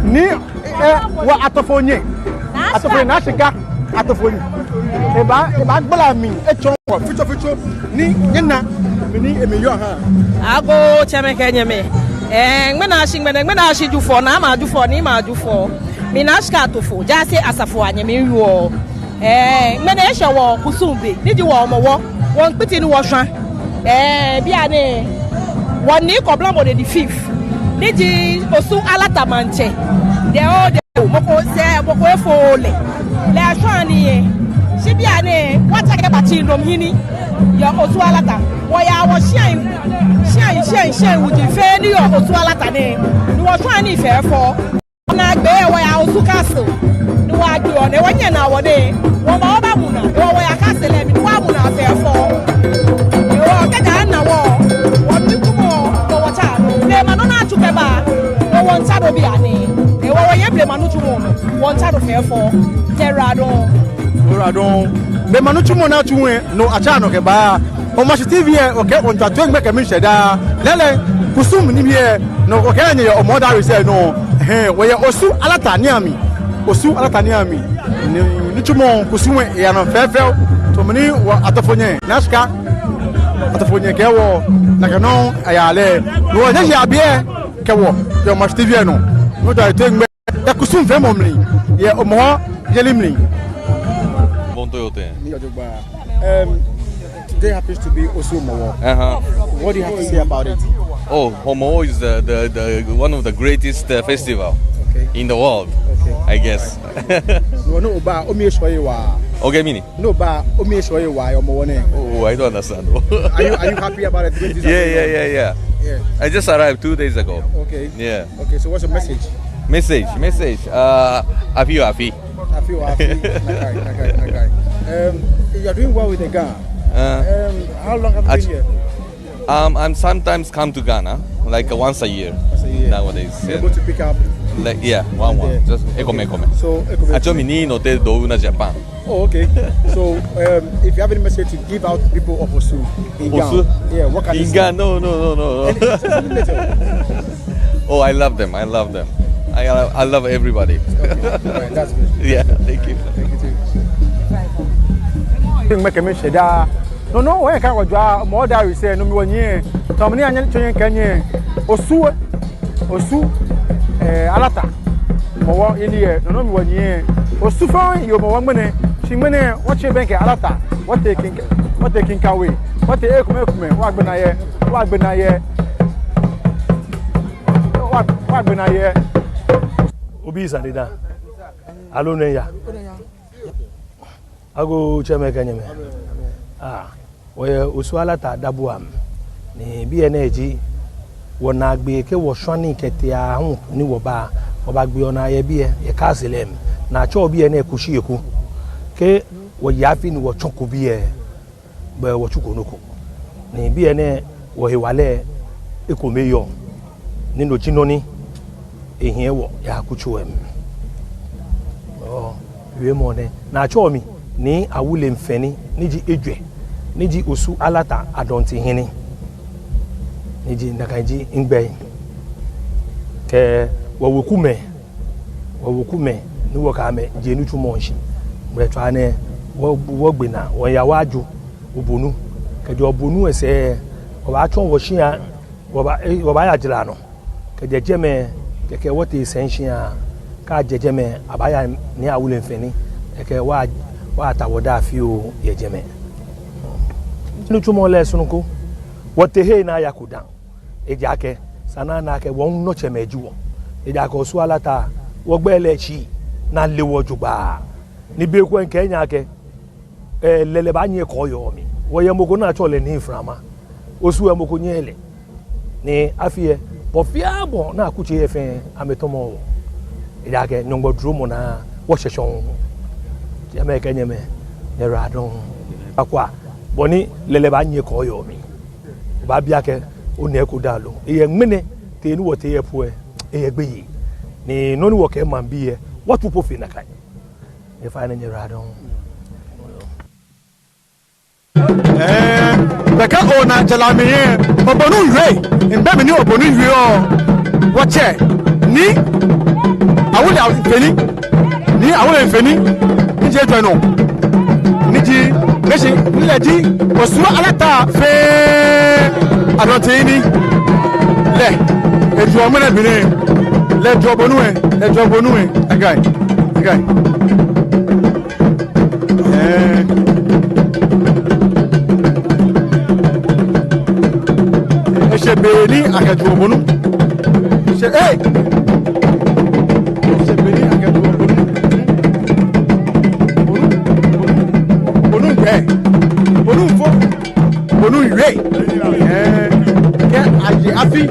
Ni, eh, wɔ Atofonyo. Atofonyo, Naa Shika Atofonyo. Eba, ebaagbala mli, etsɔɔ wɔ fitsofitso ni nyɛna mɛni emli yɔɔ ha. Agoo tsɛmɛi kɛ nyɛmɛi. Eh, ŋmɛnɛ ashi, ŋmɛnɛ, ŋmɛnɛ ashi Jufɔ, Naa Maa Jufɔ, Nii Maa Jufɔ. Mi Naa Shika Atofo, Jaase Asafoanyɛ miwieɔ. Eh, ŋmɛnɛ eshɛ wɔ kusum be, ni ji wɔ Hɔmɔwɔ, wɔmiikpiti ni wɔshwã. Eh, bianɛ, wɔ Nii Kobla Mode the fifth, ni ji Osu Alata Maŋtsɛ. The old, the old, mɔ ko sɛɛ, mɔ ko efooo lɛ. Lɛ eshwãa nii lɛ. Shi bianɛ, wɔtsake kɛba tsĩnɔmɔ hiɛ ni yɔɔ Osu Alata. Wɔyaa wɔshiai, shiai, shiai, shiai wuji fɛɛ ni yɔɔ Osu Alata nɛɛ. Ni wɔshwãa nii fɛɛfɛo. Naagbee wɔyaa Osu Castle. Ni wɔyagbe wɔnii, wɔnyɛ naa wɔnii. Wɔba wɔbamu naa. Hewɔ wɔyaa castle lɛ mli ni wɔmu naa fɛɛfɛo. Hewɔ kɛji ana wɔ, wɔmiikumɔ, wɔ wɔtsa. Ni mɛi nɔ ni atsu kɛba, wɔ wɔmiitsa nɔ bianɛ. Hewɔ wɔyɛ Blema nitsumɔ, wɔmiitao fɛɛ fɔ, tɛra dɔŋŋ. Tɛra dɔŋŋ. Blema nitsumɔ ni atsuɔ lɛ, no atsaa nɔ kɛbaa. Omashi T V lɛ, okɛ wɔmiitswa toiŋ gbɛkɛ miishɛɛ daa. Lɛɛlɛŋ, kusum ni bi lɛ, no okɛ nyɛ yɛ Hɔmɔwɔ diaries lɛ nɔ. Hɛɛ, wɔyɛ Osu Alata niiamli. Osu Alata niiamli. Ni, nitsumɔ kusum lɛ, eyaa nɔ fɛfɛo. Tamɔ ni wɔ atɔfonyɛ, Naa Shika. Atɔfonyɛ kɛ wɔ, nakai nɔŋŋ ayaa lɛ. Wɔnyɛ shi abiɛ, kɛ wɔ, yɛ Omashi T V lɛ nɔ. Wɔmiitswa toiŋ gbɛ. Yɛ kusum feemɔ mli, yɛ Hɔmɔwɔ yeli mli. Bom, tô eu tenho. Um, today happens to be Osu Hɔmɔwɔ. Uh-huh. What do you have to say about it? Oh, Hɔmɔwɔ is the, the, the, one of the greatest, uh, festival, okay, in the world, okay, I guess. All right. No, no, but omi esho ye wa. Okay, mini. No, but omi esho ye wa, Hɔmɔwɔ nɛɛ. Oh, I don't understand. Are you, are you happy about it? Twenty twenty-six. Yeah, yeah, yeah, yeah. Yeah. I just arrived two days ago. Okay. Yeah. Okay, so what's your message? Message, message. Uh, afi oo afi. Afi oo afi. Nakai, nakai, nakai. Um, you are doing well with the Ga. Uh, um, how long have you been here? Um, I'm sometimes come to Ghana, like, uh, once a year. Once a year. Nowadays. You're able to pick up? Like, yeah, one, one. Yeah. Just ekome, ekome. So, ekome. Actually, mi ni no te do na Japan. Oh, okay. So, um, if you have any message to give out to people of Osu in Ghana, Osu? Yeah, what can you say? In Ghana, no, no, no, no, no. Any, just a little. Oh, I love them. I love them. I, I, I love everybody. Okay. All right, that's good. Yeah, thank you. Thank you too. Toiŋ gbɛkɛ miishɛɛ daa. No, no, wɔkɛ wɔjwɛŋ, Hɔmɔwɔ diaries lɛ, no mli wɔnyiɛ. Tamɔ ni anyɛ tsɔ nyɛ kɛ nyɛ. Osu, Osu, eh, Alata. Hɔmɔwɔ yeli lɛ, no, no mli wɔnyiɛ. Osu fɛɛ yɛ Hɔmɔwɔ ŋmɛnɛ. Shi ŋmɛnɛ, wɔtsɛ bɛŋkɛ Alata. Wɔtee Kinka, wɔtee Kinkawe. Wɔtee ekome ekome. Wɔgbe naa yɛ, wɔgbe naa yɛ. Wɔ, wɔgbe naa yɛ. Obi sane daa. Aloo nɛɛ ya. Agoo tsɛmɛi kɛ nyɛmɛi. Ah, wɔyɛ Osu Alata Dabuam. Ni biɛ nɛɛ ji wɔnaagbee kɛ wɔshwane kɛtee aahu ni wɔba, wɔbagbeɔ naa yɛ biɛ, yɛ castle lɛ mli. Ni atsɛɔ biɛ nɛɛ Kushi Eku. Kɛ wɔya afi ni wɔtsɔko biɛ, bɛ wɔtsuko nɔ ko. Ni biɛ nɛɛ wɔhewalɛ ekome yɔɔ. Ni no ji nɔ ni ehiɛ wɔ yɛ akutso lɛ mli. Ɔɔ, wiemɔ nɛ. Ni atsɛɔ mi Nii Awuley Mfeni, ni ji ejwɛ, ni ji Osu Alata Adɔnten Hene, ni ji nakai ji migbɛi. Kɛ wɔwekumɛi, wɔwekumɛi, ni wɔkɛ amɛ jie nitsumɔ shishi. Ŋmɛlɛtswaa nɛɛ, wɔ, wɔgbe naa, wɔya Wajo, Obonu. Kɛjɛ Obonu lɛ sɛɛ, wɔbaatsɔ wɔshia, wɔba, eh, wɔbaaya Jara nɔ. Kɛjɛ jɛmɛ, kɛkɛ wɔtee Sɛŋ shia, kɛ ajɛ jɛmɛ, abaaya Nii Awuley Mfeni, kɛkɛ wɔ, wɔyata wɔdaa fioo yɛ jɛmɛ. Nitsumɔ lɛ sunu ko, wɔtee he ni ayako dã. Ejaakɛ, esa ni ana akɛ wɔnɔ tsɛmɛi ji wɔ. Ejaakɛ Osu Alata, wɔgbɛi lɛ tsi, ni ale wɔ jogbaŋŋ. Ni be ko mikɛɛ nyɛ akɛ, eh, lɛlɛ baanyiɛ kɔɔyɔɔ mli. Wɔyɛ mɔ ko ni atsɛɔ lɛ Nii Mframa. Osu lɛ mɔ ko nyɛɛɛ lɛ. Ni afi lɛ, bɔ fɛɛ bɔ ni akutsei lɛ fɛɛ amɛtɔmɔɔ wɔ. Ejaakɛ Nyɔŋmɔ duromɔ naa wɔshɛ shɔŋŋ. Tsɛmɛi kɛ nyɛmɛi, nyɛyiwaladɔŋŋ. Akwa, bɔ ni lɛlɛ baanyiɛ kɔɔyɔɔ mli. Obaabi akɛ, onɛ eko dã lo? Eyɛ ŋmɛnɛ, tee ni wɔtee yɛ po lɛ, eyɛ gbeyei. Ni nɔ ni wɔkɛɛ maŋbii lɛ, wɔtu po fe nakai. Nyɛfainɛ nyɛyiwaladɔŋŋ. Ɛɛ, bɛ kɛ ona jara mli lɛ, Obonu wie, ŋmɛnɛ mli ni Obonu wie oo. Wɔtsɛ, Nii Awuley Mfeni, Nii Awuley Mfeni, ni ji ejwɛ nɔ, ni ji, ni shi, ni lɛ ji Osu Alata fɛɛ Adɔnten Hene. Lɛ ejwɛ ŋmɛnɛ mli nɛɛ, lɛ ejwɛ Obonu lɛ, lɛ ejwɛ Obonu lɛ, agai, agai. Ɛɛ. Eshɛ be ni akɛjwɛŋ Obonu. Eshɛ, ei! Eshɛ be ni akɛjwɛŋ Obonu. Obonu, Obonu, Obonu, ɛɛ. Obonu fo. Obonu wie. Ɛɛ. Kɛ aje afi.